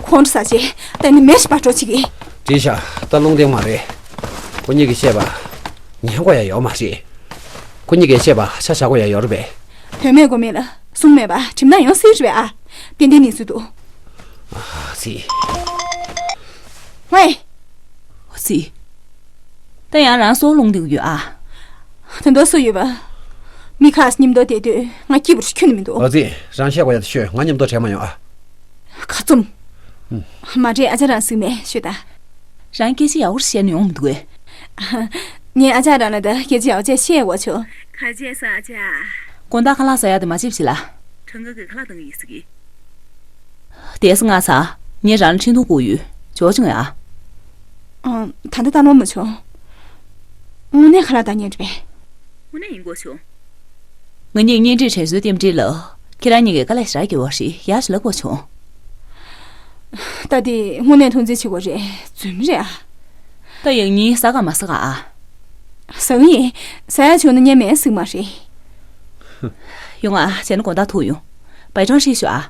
ཁོང་ཁྲོ་ཟ་བྱས་ད་ནི་མེ་ཞིག་འབར་འགྲོ་བྱེད་ཀྱི། བྲིས་ཤག་ད་རླུང་ལྡན་མ་རེད། ཁོ་གཉིས་ཀྱིས་བཤད་པ་ཉན་དགོས་ཡ་ཡོད་མ་རེད། ཁོ་གཉིས་ཀྱིས་བཤད་པ་ཆ་བཞག་དགོས་ཡ་ཡོད་རེད་པས། དོན་མེད་དགོས་མེད་ལ་གསུང་མེད་པ་གྲིམ་ན་ཡོང་སྲིད་རེད་པས་ཨ། ཏན་ཏན་གནས་ཚུལ་འདུག་ཨ་ཙི། ཝེ། ཨ་ཙི། ད་ཡང་རང་སྲོག་ལུང་འདི་ཡོད་ཨ། དོན་དག་སུ་ཡོད་པ། མི་ཁ་སྙིམ་དོ་དེ་དུས་ང་སྐྱིད་པོ་ཁྱོན་ནས་མི་འདུག་ཨ་ཙི། རང་བཤད་དགོས་ཡ་དེ་ཤོད། ང་མཉམ་དུ་བྲལ་མ་ཡོང་ཨ། ཁ་བཙུམ། མ་རེད། ཨ་ཅག་རང་གཟིགས་མེད་ཤོད་ད། རང་སྐད་ཆ་ཡག་པོ་བཤད་ནས་ཡོང་མི་འདུག་གས། ངས་ཨ་ཅག་རང་ལ་ད་སྐད་ཆ་ཡག་པོ་བཤད་དགོས་བྱུང་། ཁ་བྱས་ས་ཨ་ཅག་དགོང་དག་ཁ་ལག་ཟ་ཡག་དེ་མ་བྱེད་ཤི་ལ། གྲང་ག་གི་ཁ་ལག་བཏང་གི་ཡིན་ཟེར་གི། དེས་ང་ཚ། ངས་རང་ལ་འཕྲིན་ཐུང་བསྐུར་ཡོད། འབྱོར་བྱུང་ཡ། ཨང་། ད་ལྟ་བཏང་ལོང་མ་བྱུང་། དངོས་གནས་ཁ་ལག་བཏང་མཁན་རེད་པས། དངོས་གནས་ཡིན་དགོས་བྱུང་། ང་གཉིས་གཉེན་སྒྲིག་དྲན་གསོའི་རྟེན་འབྲེལ་ལ། ཁྱེད་རང་གཉིས་ཀྱིས་དཀའ་ལས་ཞེ་དྲག་བརྒྱབ་པ་རེད། ཡག་ཞིག་ལབ་དགོས་བྱུང་། ད་དེ་དངོས་གནས་མཐོང་ཆེན་བྱེད་དགོས་རེད། རྫུན་མ་རེད་ཨ། ད་ཡང་གཉིས་ཟ་ག་མ་ཟ་ག་ཨ། ཟ་གི་ཡིན། ཟ་ཡ་བྱུང་ན་ཉན་མེད་ཟིག་མ་རེད། ཡོང་ང་། བྱས་ན་དགོང་དག་ཐུག་ཡོང་། བའི་ཁྲང་ཧྲི་ཞུ་ཨ།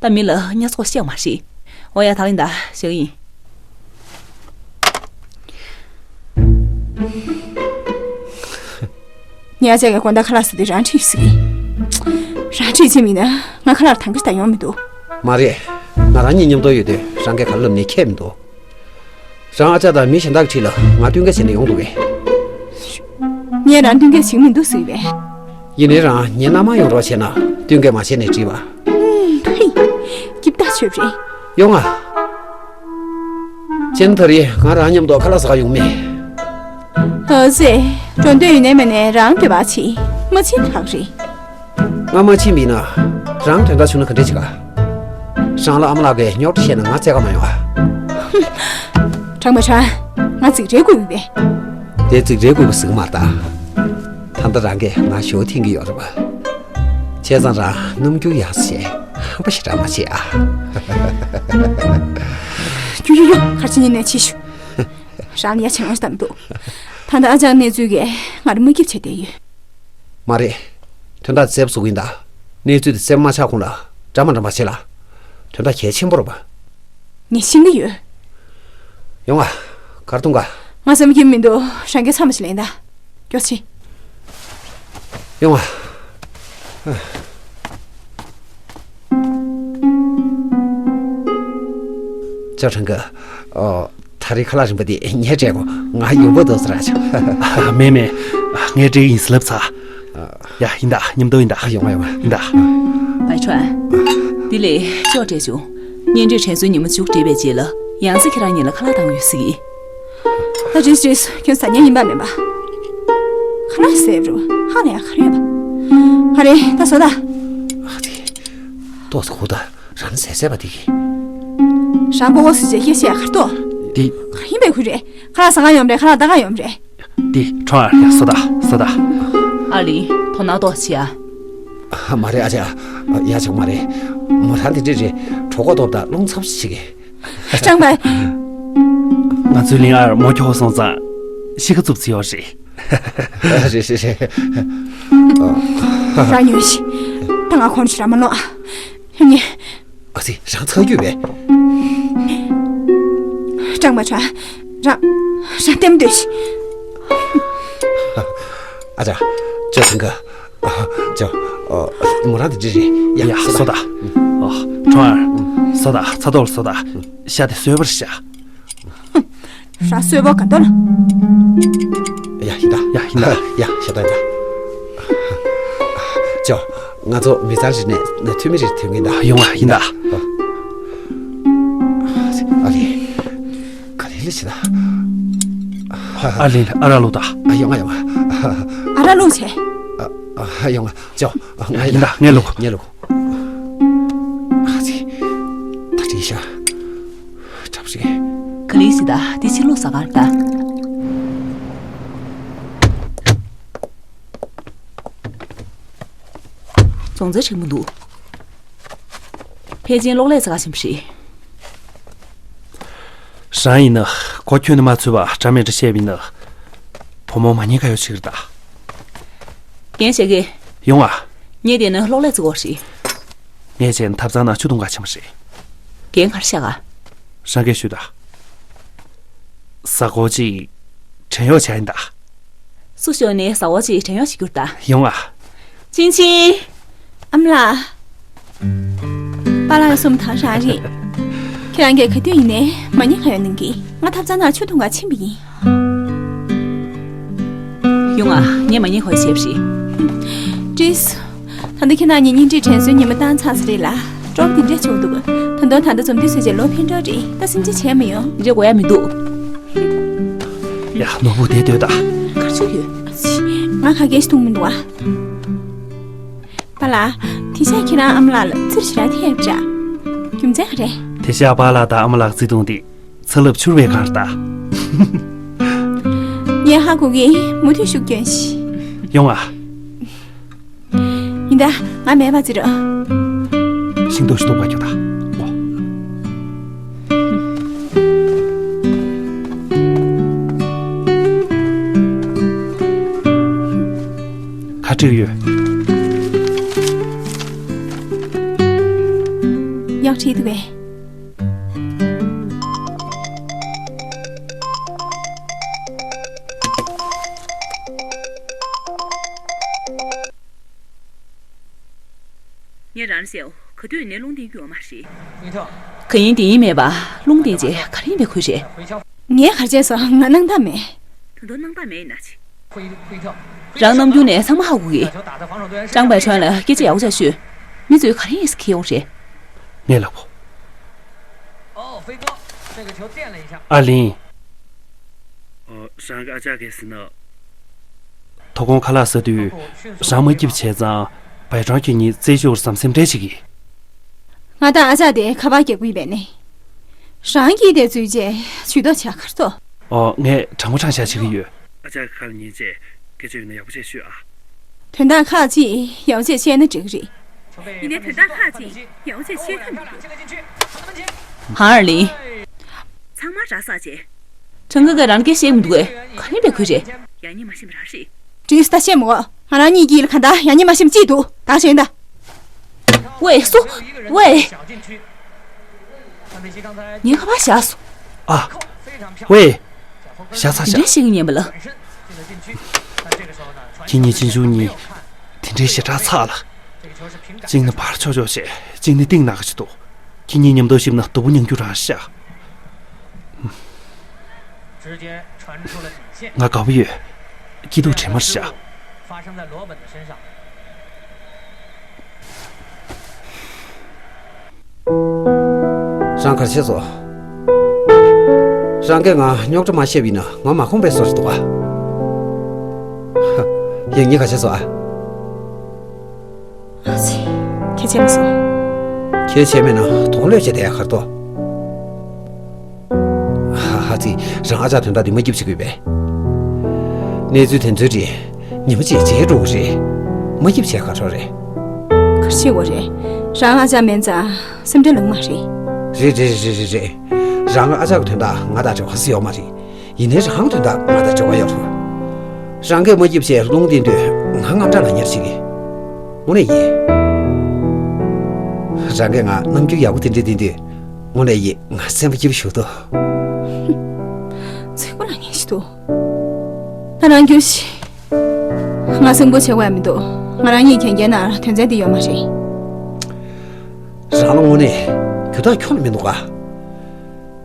ད་མི་ལ་ཉ་ཚོགས་ཤེས་མ་ཧྲི། འོ་ཡ། ད་ལིན་ད་ཞུ་ཡིན། ཉ་ཅག་གི་དགོང་དག་ཁ་ལག་ཟ་དུས་རང་ཁྲིད་ཟིག་རང་ཁྲིད་ཆེ་མིན་ན་ང་ཁ་ལག་དང་གི་ད་ཡོང་མི་འདུག་མ་རེད། ང་རང་གཉིས་མཉམ་དུ་ཡོད་དུས་རང་གིས་ག་རེ་ལབ་ནས་ཁྱད་མི་འདུག་རང་ཨ་ཅག་དང་མི་གཞན་དག་གི་འཁྲིས་ལ་ང་བསྟུན་ག་བྱས་ནས་ཡོང་འདུག་གས། ངས་རང་བསྟུན་ག་བྱེད་མི་འདུག་ཟེར་བས། ཡིན་ནའི་རང་ངའི་མནའ་མ་ཡོང་རོགས་བྱས་ན་བསྟུན་ག་མ་བྱས་ནས་བྲིས་པ། ཧུམ། ཐུ་ཡིན། སྐྱིད་ད་ཆོད་རེད། ཡོང་ང་། ཅན་ཐ་རི་ང་རང་མཉམ་དུ་ཁ་ལག་ཟ་ག་ཡོང་མེད། ཨ་ཙི། འགྲོ་འདོད་ཡོད་ནའི་མེད་ནའི་རང་འདོད་པ་བྱེད། མ་ཕྱིན་ཐག་རེད། ང་མ་ཕྱིན་པ་ཡིན་ན་རང་དོན་དག་བྱུང་ན་ག་འདྲས་བྱེད་ག་རང་ལ་ཨ་མ་ལགས་ཀྱིས་རྙོག་དྲ་བཤད་ན་ང་བཙལ་ག་མ་ཡོང་ཨ། ཧུམ། དྲང་པོ་དྲང་། ང་རྫིག་རལ་དགོས་ཀྱི་མེད། དེ་རྫིག་རལ་དགོས་པ་ཟིག་མ་རེད་ད། ད་ལྟ་རང་གིས་ང་ཞོ་འཐེན་གྱི་ཡོད་རེད་པ། བྱས་ཙང་རང་རྣམ་འགྱུར་ཡག་ས་བྱས་ཧམ་པ་ཞེ་དྲག་མ་བྱེད་ཨ། ཡོ་ཡོ་ཡོ། གར་ཕྱིན་ནས་ནས་ཕྱིས་ཤོག་རང་ལ་ཡ་བྱེད་ལོང་ཞིག་བསྡད་མི་འདུག་ད་ལྟ་ཨ་ཅག་གནས་ཚུལ་གྱིས་ང་རང་མ་སྐྱིད་བྱས་བསྡད་ཡོད། མ་རེད། དོན་དག་རྩེབ་བཟོ་གི་ཡིན་ད། གནས་ཚུལ་དེ་རྩེབ་མ་ཆགས་གོང་ལ་འདྲ་མ་འདྲ་མ་བྱེད་ལ། དོན་དག་གལ་ཆེན་པོ་རེད་པ། ངས་ཤེས་ཀྱི་ཡོད། ཡོང་ང་། གར་འཐུང་ག་ང་བསམ་གྱི་མི་འདུག་རང་གིས་ཚང་མ་ཞིག་ལེན་ད། མགྱོགས་ཕྱིན། ཡོང་ང་། ཅོ་ཁྲང་གི། ཨོ། ད་རེས་ཁ་ལག་རིན་པ་དེ་ངས་སྤྲད་གོ། ང་ཡོང་པོ་འདུག་ཟེར་ར་ཆོག་མེད་མེད། ངས་སྤྲད་ཡིན་ཟེར་ལབ་ཚར། ཡ་ཡིན་ད། མཉམ་དུ་ཡིན་ད། ཡོང་ང་ཡོང་ང་། ཡིན་ད། བའི་ཁྲོན། འདི་ལས་ཅོག་སྤྲད་བྱུང་། གཉེན་སྒྲིག་དྲན་གསོའི་ཉིན་མོ་མཇུག་བསྒྲིལ་བའི་རྗེས་ལ་ཡང་སེ་ཁྱེད་རང་གཉིས་ལ་ཁ་ལག་བཏང་ཡོད་ཟེར་གྱིས། ད་རེས་རེས་ཁྱོད་ཟ་ཉན་ཡིན་པ་མིན་པ། ཁ་ལག་ཟེར་རུ་ཧ་ལས་ཡ་ག་རེ་ཡོད་པ། ག་རེ་ད་བཟོ་ད། ཨ་ཙི། ཏོག་ཙམ་ཧུ་ད། རང་ཟས་ཟས་པ་དེ་གི། རང་ཀོ་ཀོ་སི་ཇེ་ཁྱེད་བཤད་ཁར་ཏོ། དེ། ཁ་ཡིན་པའི་ཁུ་རེད། ཁ་ལག་ཟ་ག་ཡོང་རེད། ཁ་ལག་ད་ག་ཡོང་རེད། དེ་ཁྲོ་ཨ་ཡ་སོ་ད་སོ་ད། ཨ་ལི། དོ་སྣང་ཏོག་བྱེད་ཨ། མ་རེད་ཨ་ཅག་ཡ་ཆོག་མ་རེད། མོ་རང་དེ་འདྲས་རེད། གྲོད་ཁོག་ལྟོགས་དང་རླུང་འཚུབ་ཞིག་གི། ཀྲང་པའི། ང་ཚོའི་གླིང་ཨར་མོ་ཁྱོ་སོང་ཙང་ཤི་ཁ་རྩུབ་ཚི་ཡོད་རེད། རེད་རེད་རེད། རང་ཉོན་ཞིག་ད་ང་ཁོང་ཁྲི་ར་མ་ནོ་ཨ། ཧེ་ཉེ། ཨ་ཙི་རང་ཚ་རྒྱུས་པས། ཀྲང་མ་ཁྲ། རང་། རང་ལྟེམ་སྡོད་ཤིག་ཨ་ཅག་ཅོ་ཚང་ག་ཅོ། མོ་རང་དེ་འདྲ་རེད་ཡ། ཡ་སོ་ད། ཁྲོ་ཨར། སོ་ད་ཚ་ཐོག་སོ་ད། ཤ་དེ་སོས་པར་ཤ། ར་སོས་པ་ག་འདོར། ཡ་ཡིན་ད། ཡ་ཡིན་ད། ཡ་ཤ་ད་ཡིན་ད། ཅོ། ང་ཚོ་མི་ཚང་རེ་ནས་འཐུས་མི་རེ་ཐོན་གིན་ད། ཡོང་བ་ཡིན་ད། ཨ་ལེ། ག་ལེ་ལེ་ཞིག་ད། ཨ་ལེ་ཨ་ར་ལོ་ད། ཨ་ཡོང་ང་ཡོང་ང་། ཨ་ར་ལོ་ཆེ། ཨ་ཡོང་ང་ཅོ། ང་ཡིན་ད་ངས་ལོ། ངས་ལོ། ཨ་ཙི། ད་དྲིས་ཤག་གྲབས་རེད། ག་ལེ་ཞིག་ད་དེ་ཕྱི་ལོགས་ཟ་གར་ད། རྫོང་རྩེ་ཆེན་མོ་འདུག་ཕལ་ཆེར་གློག་ཀླད་ཚ་ག་ཆེན་པོ་རེད། རང་ཡིན་ན་གོ་ཁྱོན་ནས་མ་ཚོད་པ་འདྲ་མི་འདྲ་བཤད་པ་ཡིན་ན། བུ་མོ་མ་ཉེས་ཁ་ཡོད་ཅིག་རེད་ད། རྒན་ཞིག་གིས། ཡོང་ཨ། ངས་བལྟས་ན་གློག་ཀླད་ཚ་གོ་རེད། ངས་བྱས་ན་ཐབ་ཚང་ནང་ཆུ་འཐུང་ག་ཕྱིན་པ་རེད། རྒན་ག་རེ་བཤད་ག་རང་གིས་ཞུས་ད། གཟའ་འཁོར་གཅིག་བྲན་གཡོག་བྱས་ཡིན་ད། སུ་ཤོད་ནས་གཟའ་འཁོར་གཅིག་བྲན་གཡོག་བྱེད་རྒྱུར་ད། ཡོང་ཨ། ཅིན་ཅིན། ཨ་མ་ལགས། པཱ་ལགས་གསུམ་དང་རང་རེད། ཁྱེད་རང་གིས་ག་དུས་ཡིན་ནའི་མ་ཉེས་ཁ་ཡོད་གནང་གི། ང་ཐབ་ཚང་ནང་ཆུ་འཐུང་ག་ཕྱིན་པ་ཡིན། ཡོང་ཨ། ངས་མ་ཉེས་ཁ་ཡོད་བྱས་པ་རེད། ཀྲིས། ད་ལྟ་ཁྱེད་རང་གཉིས་གཉེན་སྒྲིག་དྲན་གསོའི་ཉིན་མོ་བཏང་ཚར་ས་རེད་ལ། སྤྲོ་པོ་དེ་འདྲས་བྱུང་འདུག་ད་དུང་ད་ལྟ་འཛོམས་དུས་ཚོད་བྱས་ལོ་ཕན་གྲོགས་རེད། ད་སེམས་ཅན་བྱས་མི་ཡོང་། འདི་འདྲས་དགོས་ཡ་མི་འདུག་ཡ་ནོར་བུ་དེ་སྡོད་ད། གར་ཆུ་ཡོད། ང་ག་གེ་ཞིག་འཐུང་མི་འདུག་ཨ། པཱ་ལགས། དེ་ཤག་ཁྱེད་རང་ཨ་མ་ལགས་ལ་ཚུར་ཞེ་དྲག་ཐེབས་བྱ། རྒྱུ་མཚན་ག་རེ། དེ་ཤག་པཱ་ལགས་དང་ཨ་མ་ལགས་བརྩེ་དུང་དེ་ཚ་རླབས་འཕྱུར་བའི་སྒང་རེད་ད། ངས་ཧ་གོ་གི། མུ་མཐུད་ཤུགས་སྐྱོན་ཞིག་ཡོང་ཨ། ཡིན་ད། ང་མེད་པ་ཙི་ར། ཤིང་ཏོག་ཤིང་ཏོག་པ་ཁྱོད་ད། འོ། ཁ་སྤྲོད་ཡོད། བྲིས་འདུག་གས། ངས་རང་ལ་བཤད། ག་དུས་ནས་རླུང་བསྟན་རྒྱུ་ཡོད་མ་རེད། ག་ཡིན་དེ་ཡིན་མེད་པ། རླུང་བསྟན་ཅེས་ག་རེ་ཡིན་པའི་ཁུལ་རེད། ངས་ག་རེ་བྱས་སོང་། ང་སྣང་དག་མེད། ད་དུང་སྣང་དག་མེད་ཡིན་ན་ཅི། རང་ནམ་རྒྱུན་ནས་ཚང་མ་ཧ་གོ་གི། ཀྲང་པའེ་ཁྲོན་ལ་སྐད་ཆ་ཡག་པོ་ཅིག་ཤོད། མི་ཚོས་ག་རེ་ཡིན་ཟེར་མཁས་ཡོད་རེད། ངའི་ལག་པ། ཨ་ལིན། ཨོ། རང་གི་ཨ་ཅག་གིས་ཟེར་ན། དོ་དགོང་ཁ་ལག་ཟ་དུས། རང་མ་སྐྱིད་པ་བྱས་ཙང་། པའེ་ཁྲོན་ཁྱེད་གཉིས་རྩེད་ཤོར་བསམ་སེམས་ཁྲལ་བྱེད་ཀྱི། ང་དང་ཨ་ཅག་དེ་ཁ་པར་རྒྱག་གི་ཡོད་པས་ནི། རང་གིས་དེ་ཚུད་རྗེས་ཇུས་གཏོགས་བྱ་གར་ཐོག་ཨོ། ངས་དྲང་པོ་དྲང་བཞག་བྱེད་ཀྱི་ཡོད། ཨ་ཅག་གི་ཁ་ལ་ཉན་བྱས་སྐད་ཆ་ཡོད་ན་ཡག་པོ་བྱས་ཤོད་ཨ། དོན་དག་ཁག་ཅིག་ཡག་པོ་བྱས་བཤད་ན་འགྲིག་གི་རེད། ཡིན་ནའི་དོན་དག་ཁག་ཅིག་ཡག་པོ་བྱས་བཤད་ཐབས་མི་འདུག་ཧང་ཨར་ལིན། ཚང་མ་ར་ས་བྱས། ཁྲང་ཀ་ཀ་རང་སྐད་བཤད་མི་འདུག་གས། ག་རེ་ཡིན་པའི་ཁུལ་རེད། ཡག་ཉེས་མ་ཤེས་པ་རང་རེད། འགྲིག་སོང་། ད་བཤད་མི་དགོས། ང་རང་གཉིས་ཀྱི་ལ་ག་འདྲ་ཡག་ཉེས་མ་ཤེས་པ་ཅིག་འདུག་ད་བཤད་ཡིན་ད། ཝེ་སུ། ཝེ། ངའི་ཁ་པར་བཞག་སོང་། ཨ། ཝེ། བཞག་ཚར་དེ་འདྲའི་བཤད་ཀྱི་ཉན་པ་ལ། ཁྱེད་གཉིས་གཅེན་གཅུང་གཉིས། དེ་འདྲའི་ཞེ་དྲག་ཚ་ལ། གཅིག་ནི་བར་ཆོག་ཆོག་བྱས། གཅིག་ནི་གཏིང་ནག་གི་ཆུ་འདུག་ཁྱེད་གཉིས་མཉམ་དུ་གཤིབ་ན་སྡུག་པོ་མྱོང་རྒྱུ་རང་ཤག་ང་དགའ་པོ་ཡོད། སྐྱིད་སྡུག་དྲན་མར་བཞག་རང་གར་ཆས་སོ། རང་གིས་ང་རྙོག་དྲ་མ་བཤད་པ་ཡིན་ན་ང་མ་ཁོམ་པའི་བཟོ་ཞིག་འདུག་ཨ། ཡང་ཉིད་ག་བྱས་སོ་ཨ། ཨ་ཙི། ཁྱེད་བྱས་མ་སོང་། ཁྱེད་བྱས་མེད་ན་དོགས་ལོས་བྱས་བསྡད་ཡ་གར་ཐོག་ཧ་ཧ་ཙི། རང་ཨ་ཅག་དོན་དག་འདི་མ་སྐྱིད་བྱེད་དགོས་པས། གནས་ཚུལ་དེ་ཚོའི་རིགས་ཉི་མ་གཅིག་བརྗེད་འགྲོ་གི་རེད། མ་སྐྱིད་བྱས་གར་འགྲོ་རེད། གར་བྱེད་དགོས་རེད། རང་ཨ་ཅག་མེད་ཙང་སེམས་ཁྲལ་ལངས་མ་རེད། རེད་རེད་རེད་རེད་རེད། རང་ཨ་ཅག་གི་དོན་དག་ང་དང་འབྲེལ་བ་ག་ཚོད་ཡོད་མ་རེད། ཡིན་ནའི་རང་དོན་དག་ང་དང་འབྲེལ་བ་ཡོད་རེད། རང་གིས་མ་སྐྱིད་བྱས་རླུང་བསྟན་དུས་ང་དངངས་སྐྲག་ལངས་ཉེར་ཞིག་གི། དངོས་གནས་ཡིན། རང་གིས་ང་རྣམ་འགྱུར་ཡག་པོ་དེ་འདྲ་བསྟན་དུས། དངོས་གནས་ཡིན། ང་སེམས་པ་སྐྱིད་པོ་ཞིག་འདུག་ཚིག་པ་ལ་ངན་ཞིག་འདུག་ད་རང་རྒྱུགས་ཤིག་ང་སེམས་ཁུར་བྱེད་དགོས་ཡ་མི་འདུག་ང་རང་གཉིས་གན་རྐྱལ་ནང་དོན་ཚན་འདི་ཡོད་མ་རེད། རང་ལ་དངོས་གནས་རྒྱུ་དག་ཁྱོན་ནས་མི་འདུག་ག་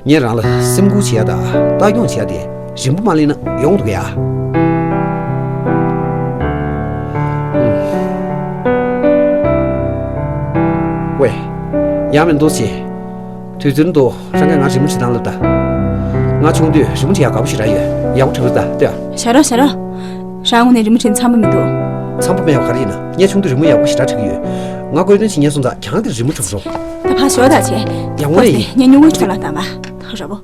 ངས་རང་ལ་སེམས་ཁུར་བྱེད་ཡ་དང་ལྟ་སྐྱོང་བྱེད་ཡ་དེ་རིང་པོ་མ་ལེན་ན་ཡོང་འདུག་ཡ། ཝེ། ཡང་མི་འདུག་ཅེས། དུས་ཚོད་འདུག་རང་གིས་ང་རི་མོ་བྲིས་དང་ལབ་ད། ང་ཆུང་དུས་རི་མོ་བྲིས་ཡ་དགའ་པོ་ཞེ་དྲག་ཡོད། ཡག་པོ་བྲིས་རོགས་ད་ལྟོས། ཞར་རོ་ཞར་རོ། རང་ངོས་ནས་རི་མོ་བྲིས་འཚམས་པོ་མི་འདུག་འཚམས་པོ་མེད་པ་ག་རེ་ཡིན་ན། ངས་ཆུང་དུས་རི་མོ་ཡག་པོ་ཞེ་དྲག་བྲིས་ཀྱི་ཡོད། ང་བཀོད་དོན་བྱེད་ཉན་སོང་ཙང་ཁྱེད་རང་གིས་རི་མོ་བྲིས་རོགས། ད་ཕར་ཞོག་ད་བྱས། ཡང་ངོ་ནས་ཡིན། ངས་སྨྱུ་གུའི་ཁྲོད་ལ་བཏང་བ། ད་ར་བོ།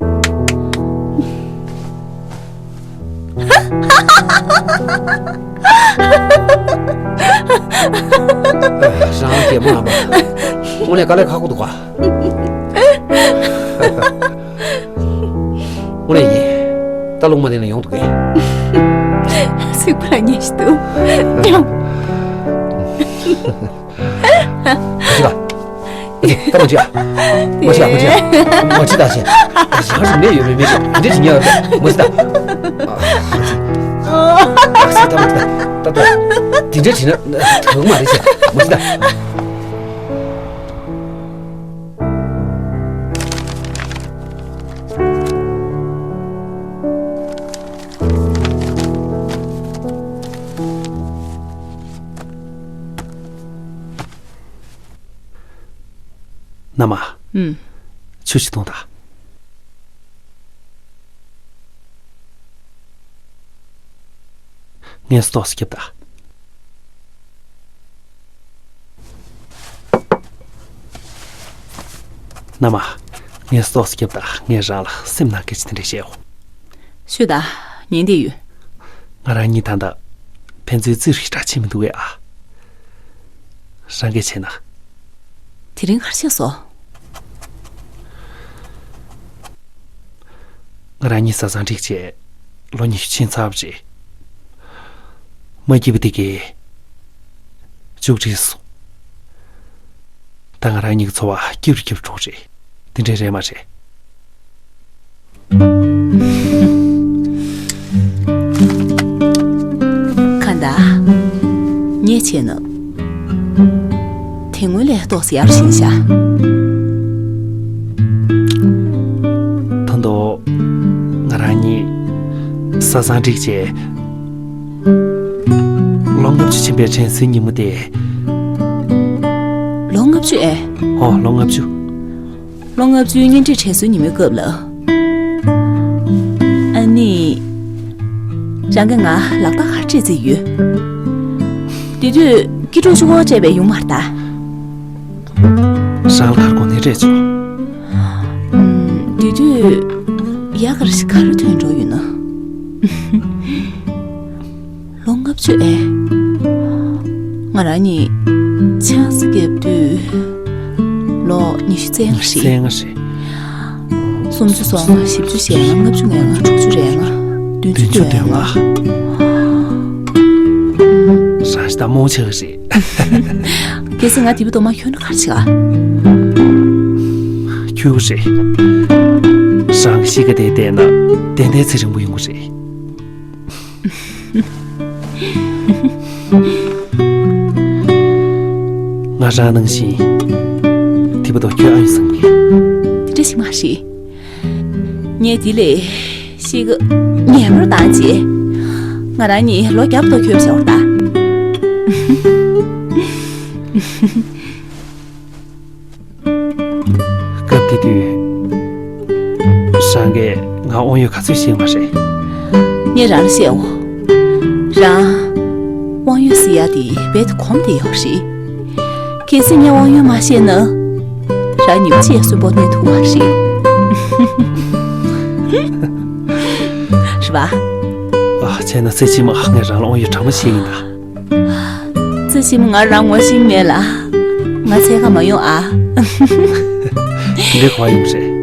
རང་རྒྱལ་མོ་རྣམ་པ། དངོས་གནས་དཀའ་ལས་ཁག་པོ་འདུག་ག་དངོས་གནས་ཡིན། ད་རླུང་མ་བསྟན་ན་ཡོང་འདུག་གས། སྲིད་པ་ལ་ཉེས་ཤིག་འདུག་མ་བྱེད་ད། ད་མ་བྱེད་ཨ། མ་བྱེད་ཨ། མ་བྱེད་ཨ། མ་བྱེད་ད་ཞེས། ཡང་རིམ་ནས་ཡོད་མེད་མེད་ཅིག་འདི་འདྲ་བྱེད་ཉེས་ཡོད་པས་མ་བྱེད་ད། མ་བྱེད་ད། མ་བྱེད་ད། ད་ད། འདི་འདྲ་བྱེད་ན་དོན་མ་རེད་ཅེས་མ་བྱེད་ད། མནའ་མ། ཨུམ། ཆུ་ཞིག་འཐུང་དང་། ངས་ཏོག་ཙམ་བརྒྱབ་དང་། མནའ་མ། ངས་ཏོག་ཙམ་བརྒྱབ་དང་། ངས་རང་ལ་སེམས་ནང་སྐད་ཆ་དེ་འདྲ་བཤད་འོ། ཤོད་དང་། ཉན་བསྡད་ཡོད། ང་རང་གཉིས་ད་ལྟ་ཕན་ཚུན་རྩིས་རིག་འདྲ་བྱེད་མི་འདུག་གས་ཨ། རང་གིས་བྱས་ན། དེ་རིང་ག་རེ་བྱས་སོང་། ང་རང་གཉིས་བཟའ་ཚང་འགྲིག་བྱས་ལོ་ཉི་ཤུ་ཕྱིན་ཚར་བ་རེད། མ་སྐྱིད་པ་དེ་གས་མཇུག་སྒྲིལ་སོང་། ད་ང་རང་གཉིས་ཀྱི་འཚོ་བ་སྐྱིད་རུ་སྐྱིད་རུ་འགྲོ་གི་རེད། དེ་འདྲས་རེད་མ་རེད། གང་ལྟར། ངས་བྱས་ན། དེ་སྔོན་ལས་ཏོག་ཙམ་ཡར་ཕྱིན་ཤག་ད་དུང་ང་རང་གཉིས་ས་སང་འགྲིག་བྱས། ལོ་ལྔ་བཅུ་ཕྱིན་པའི་དྲན་གསོའི་ཉིན་མོ་དེ། ལོ་ལྔ་བཅུ་ཨེ། ཨོ། ལོ་ལྔ་བཅུ། ལོ་ལྔ་བཅུའི་གཉེན་སྒྲིག་དྲན་གསོའི་ཉིན་མོའི་སྐབས་ལ། ཨ་ནི། རང་གིས་ང་ལག་རྟགས་ག་རེ་སྤྲད་རྩིས་ཡོད། དེ་དུས་སྐྱིད་སྡུག་ཆུ་འཁོར་སྤྲད་པའི་ཡོང་མ་རེད་ད། རང་ལ་ག་རེ་དགོས་ནའི་སྤྲད་ཆོག་ཨུམ། དེ་དུས་ཡག་ག་རེ་ཞིག་ག་རེ་ཐོན་འགྲོ་ཡོད་ན། ལོ་ལྔ་བཅུ་ཨེ། ང་རང་གཉིས་ཆང་ས་བརྒྱབ་དུས་ལོ་ཉི་ཤུ་རྩ་ལྔ་རེད། རྩ་ལྔ་རེད། སུམ་ཅུ་སོ་ལྔ། བཞི་བཅུ་ཞེ་ལྔ། ལྔ་བཅུ་ང་ལྔ། དྲུག་ཅུ་རེ་ལྔ། བདུན་ཅུ་བདུན་ལྔ། རང་ཤི་ད་རྨོངས་ཆགས་རེད། གལ་སྲིད་ང་དེ་བུ་དོ་མ་ཁྱོད་ནི་གར་ཆགས། ཁྱོད་རེད། རང་གཤིས་ཀ་དེ་བལྟས་ན་ཏན་ཏན་ཚེ་རིང་པོ་ཡོང་གི་རེད། ང་རང་ནང་བཞིན་དེ་བུ་དོ་ཁྱོད་ཨ་ཡོད་བསམ་གི། དེ་འདྲ་ཞིག་མ་རེད། ངས་དེ་ལས་གཤིས་ཀ་ངན་པར་བཏང་རྗེས། ང་རང་གཉིས་ལོ་བརྒྱ་ཐོག་འཁྱོལ་བྱ་བར་གདའ། སྐབས་དེ་དུས། རང་གིས་ང་དབང་ཡོད་ག་ཚོད་ཤེས་མ་རེད། ངས་རང་ལ་བཤད་འོ། རང་། དབང་ཡོད་ཟེར་ཡ་དེ་རྦད་དེ་གོམས་བསྡད་ཡོད་རེད། གལ་སྲིད་ངས་དབང་ཡོད་མ་ཤེས་ན། རང་ཉིན་གཅིག་གསོན་པོ་གནས་ཐུབ་མ་རེད། རེད་པ། ཨ། བྱས་ན་ཚེ་ཕྱི་མ་ངས་རང་ལ་དབང་ཡོད་དྲང་པོ་བཤད་ཡིན་ད། ཚེ་ཕྱི་མ་ང་རང་ངོ་ཤེས་མེད་ལ། ང་འཚོལ་ག་མ་ཡོང་ཨ། འདི་ག་པར་ཡོང་རེད།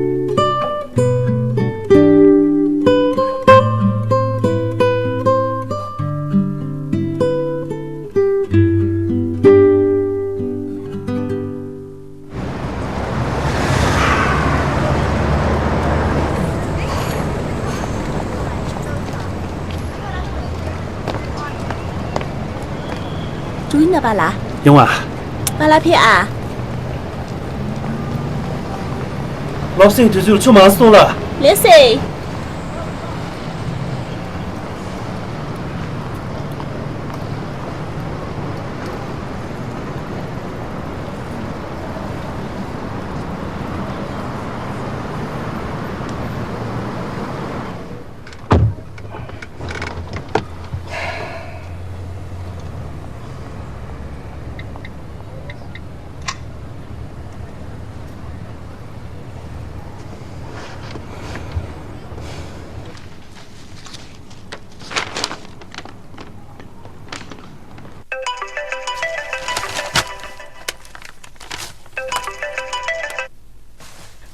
ཀྲུའུ་ཡིན་ན་པཱ་ལགས། ཡོང་ཨ། པཱ་ལགས་ཕེབས་ཨ། སློབ་གསེང་དུས་ཚོད་ཆུ་མ་སོང་ལ། ལགས་སེ།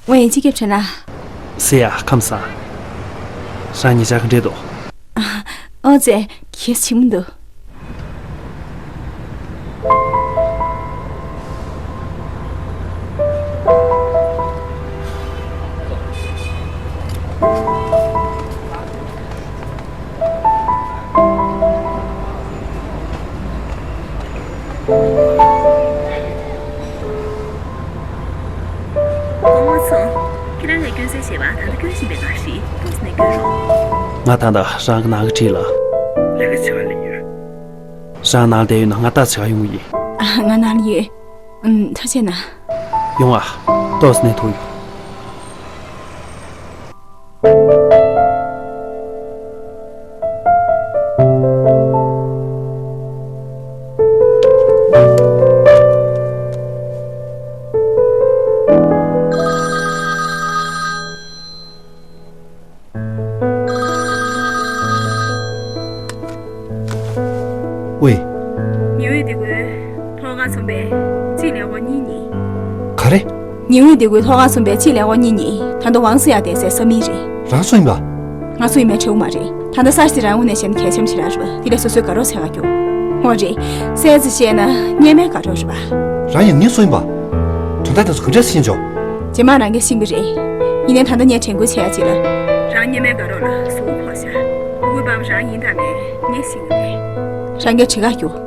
ཝེ། སྤྱི་ཁྱབ་ཁྲེན་ལགས། ཟེར་ཡ། ཁམས་བཟང་། རང་ཉེ་ཆར་ག་འདྲས་འདུག་ཨོ་ཙེ། གལ་ཆེན་པོ་འདུག་སྐུ་ངོ་མཚོ། ཁྱེད་རང་གིས་སྐྱོན་གསལ་བྱས་པ་ད་ལྟ་སྐྱོན་བཞིན་པའི་ནང་རེད། ཏོག་ཙམ་ནས་སྐྱོན་རོགས། ང་ད་ལྟ་རང་གི་ནང་གི་འཁྲིས་ལ། ལས་ཀ་བྱེད་པ་ལས་ཡོད། རང་ནང་ལ་བསྡད་ཡོད་ན་ང་ལྟ་བྱེད་ག་ཡོང་གི་ཡིན། ཨ། ང་ནང་ལ་ཡོད། ཨུམ། ཐུགས་རྗེ་གནང་། ཡོང་ཨ། ཏོག་ཙམ་ནས་ཐུག་ཡོང་། ཝེ། ཉི་འོད་སྡེ་དགུའི་ཐོག་ཁང་ཚོང་པས་གཅིག་ལས་འགོ་གཉིས་རྙེད། ག་རེ། ཉི་འོད་སྡེ་དགུའི་ཐོག་ཁང་ཚོང་པས་གཅིག་ལས་འགོ་གཉིས་རྙེད། ད་དུང་ཝང་སི་ཡ་བསྡད་སའི་ས་མིག་རེད། རང་སུ་ཡིན་པ། ང་སུ་ཡིན་མིན་དྲི་བ་མ་རེད། ད་ལྟ་ས་ཞིག་རང་ངོས་ནས་བཤད་ན་གལ་ཆེན་པོ་ཞེ་དྲག་རེད་པ། དེ་ལས་སོ་སོའི་དགའ་རོགས་བྱེད་ག་རྒྱུགས། འོ་རེད། གསལ་ཙམ་བཤད་ན་སྔས་མའི་དགའ་རོགས་རེད་པ། རང་ཡང་ངའི་སུ་ཡིན་པ། དོན་དག་དེ་ཚོ་ག་འདྲ་ཤེས་ཆོག་རྗེས་མ་རང་གིས་ཤེས་ཀྱི་རེད། ཡིན་ནའི་ད་ལྟ་ངས་དྲན་སྐུལ་བྱེད་ཡ་ཅིག་ལ། རང་སྔོན་མའི་དགའ་རོགས་ལ་གཟུགས་པོ་ཕོག་ཤག་སྤུ་གུའི་པ་ཕ་རང་ཡིན་དང་མིན་ངས་ཤེས་ཀྱི་མེད། རང་གིས་གྲི་ཁ་རྒྱུགས།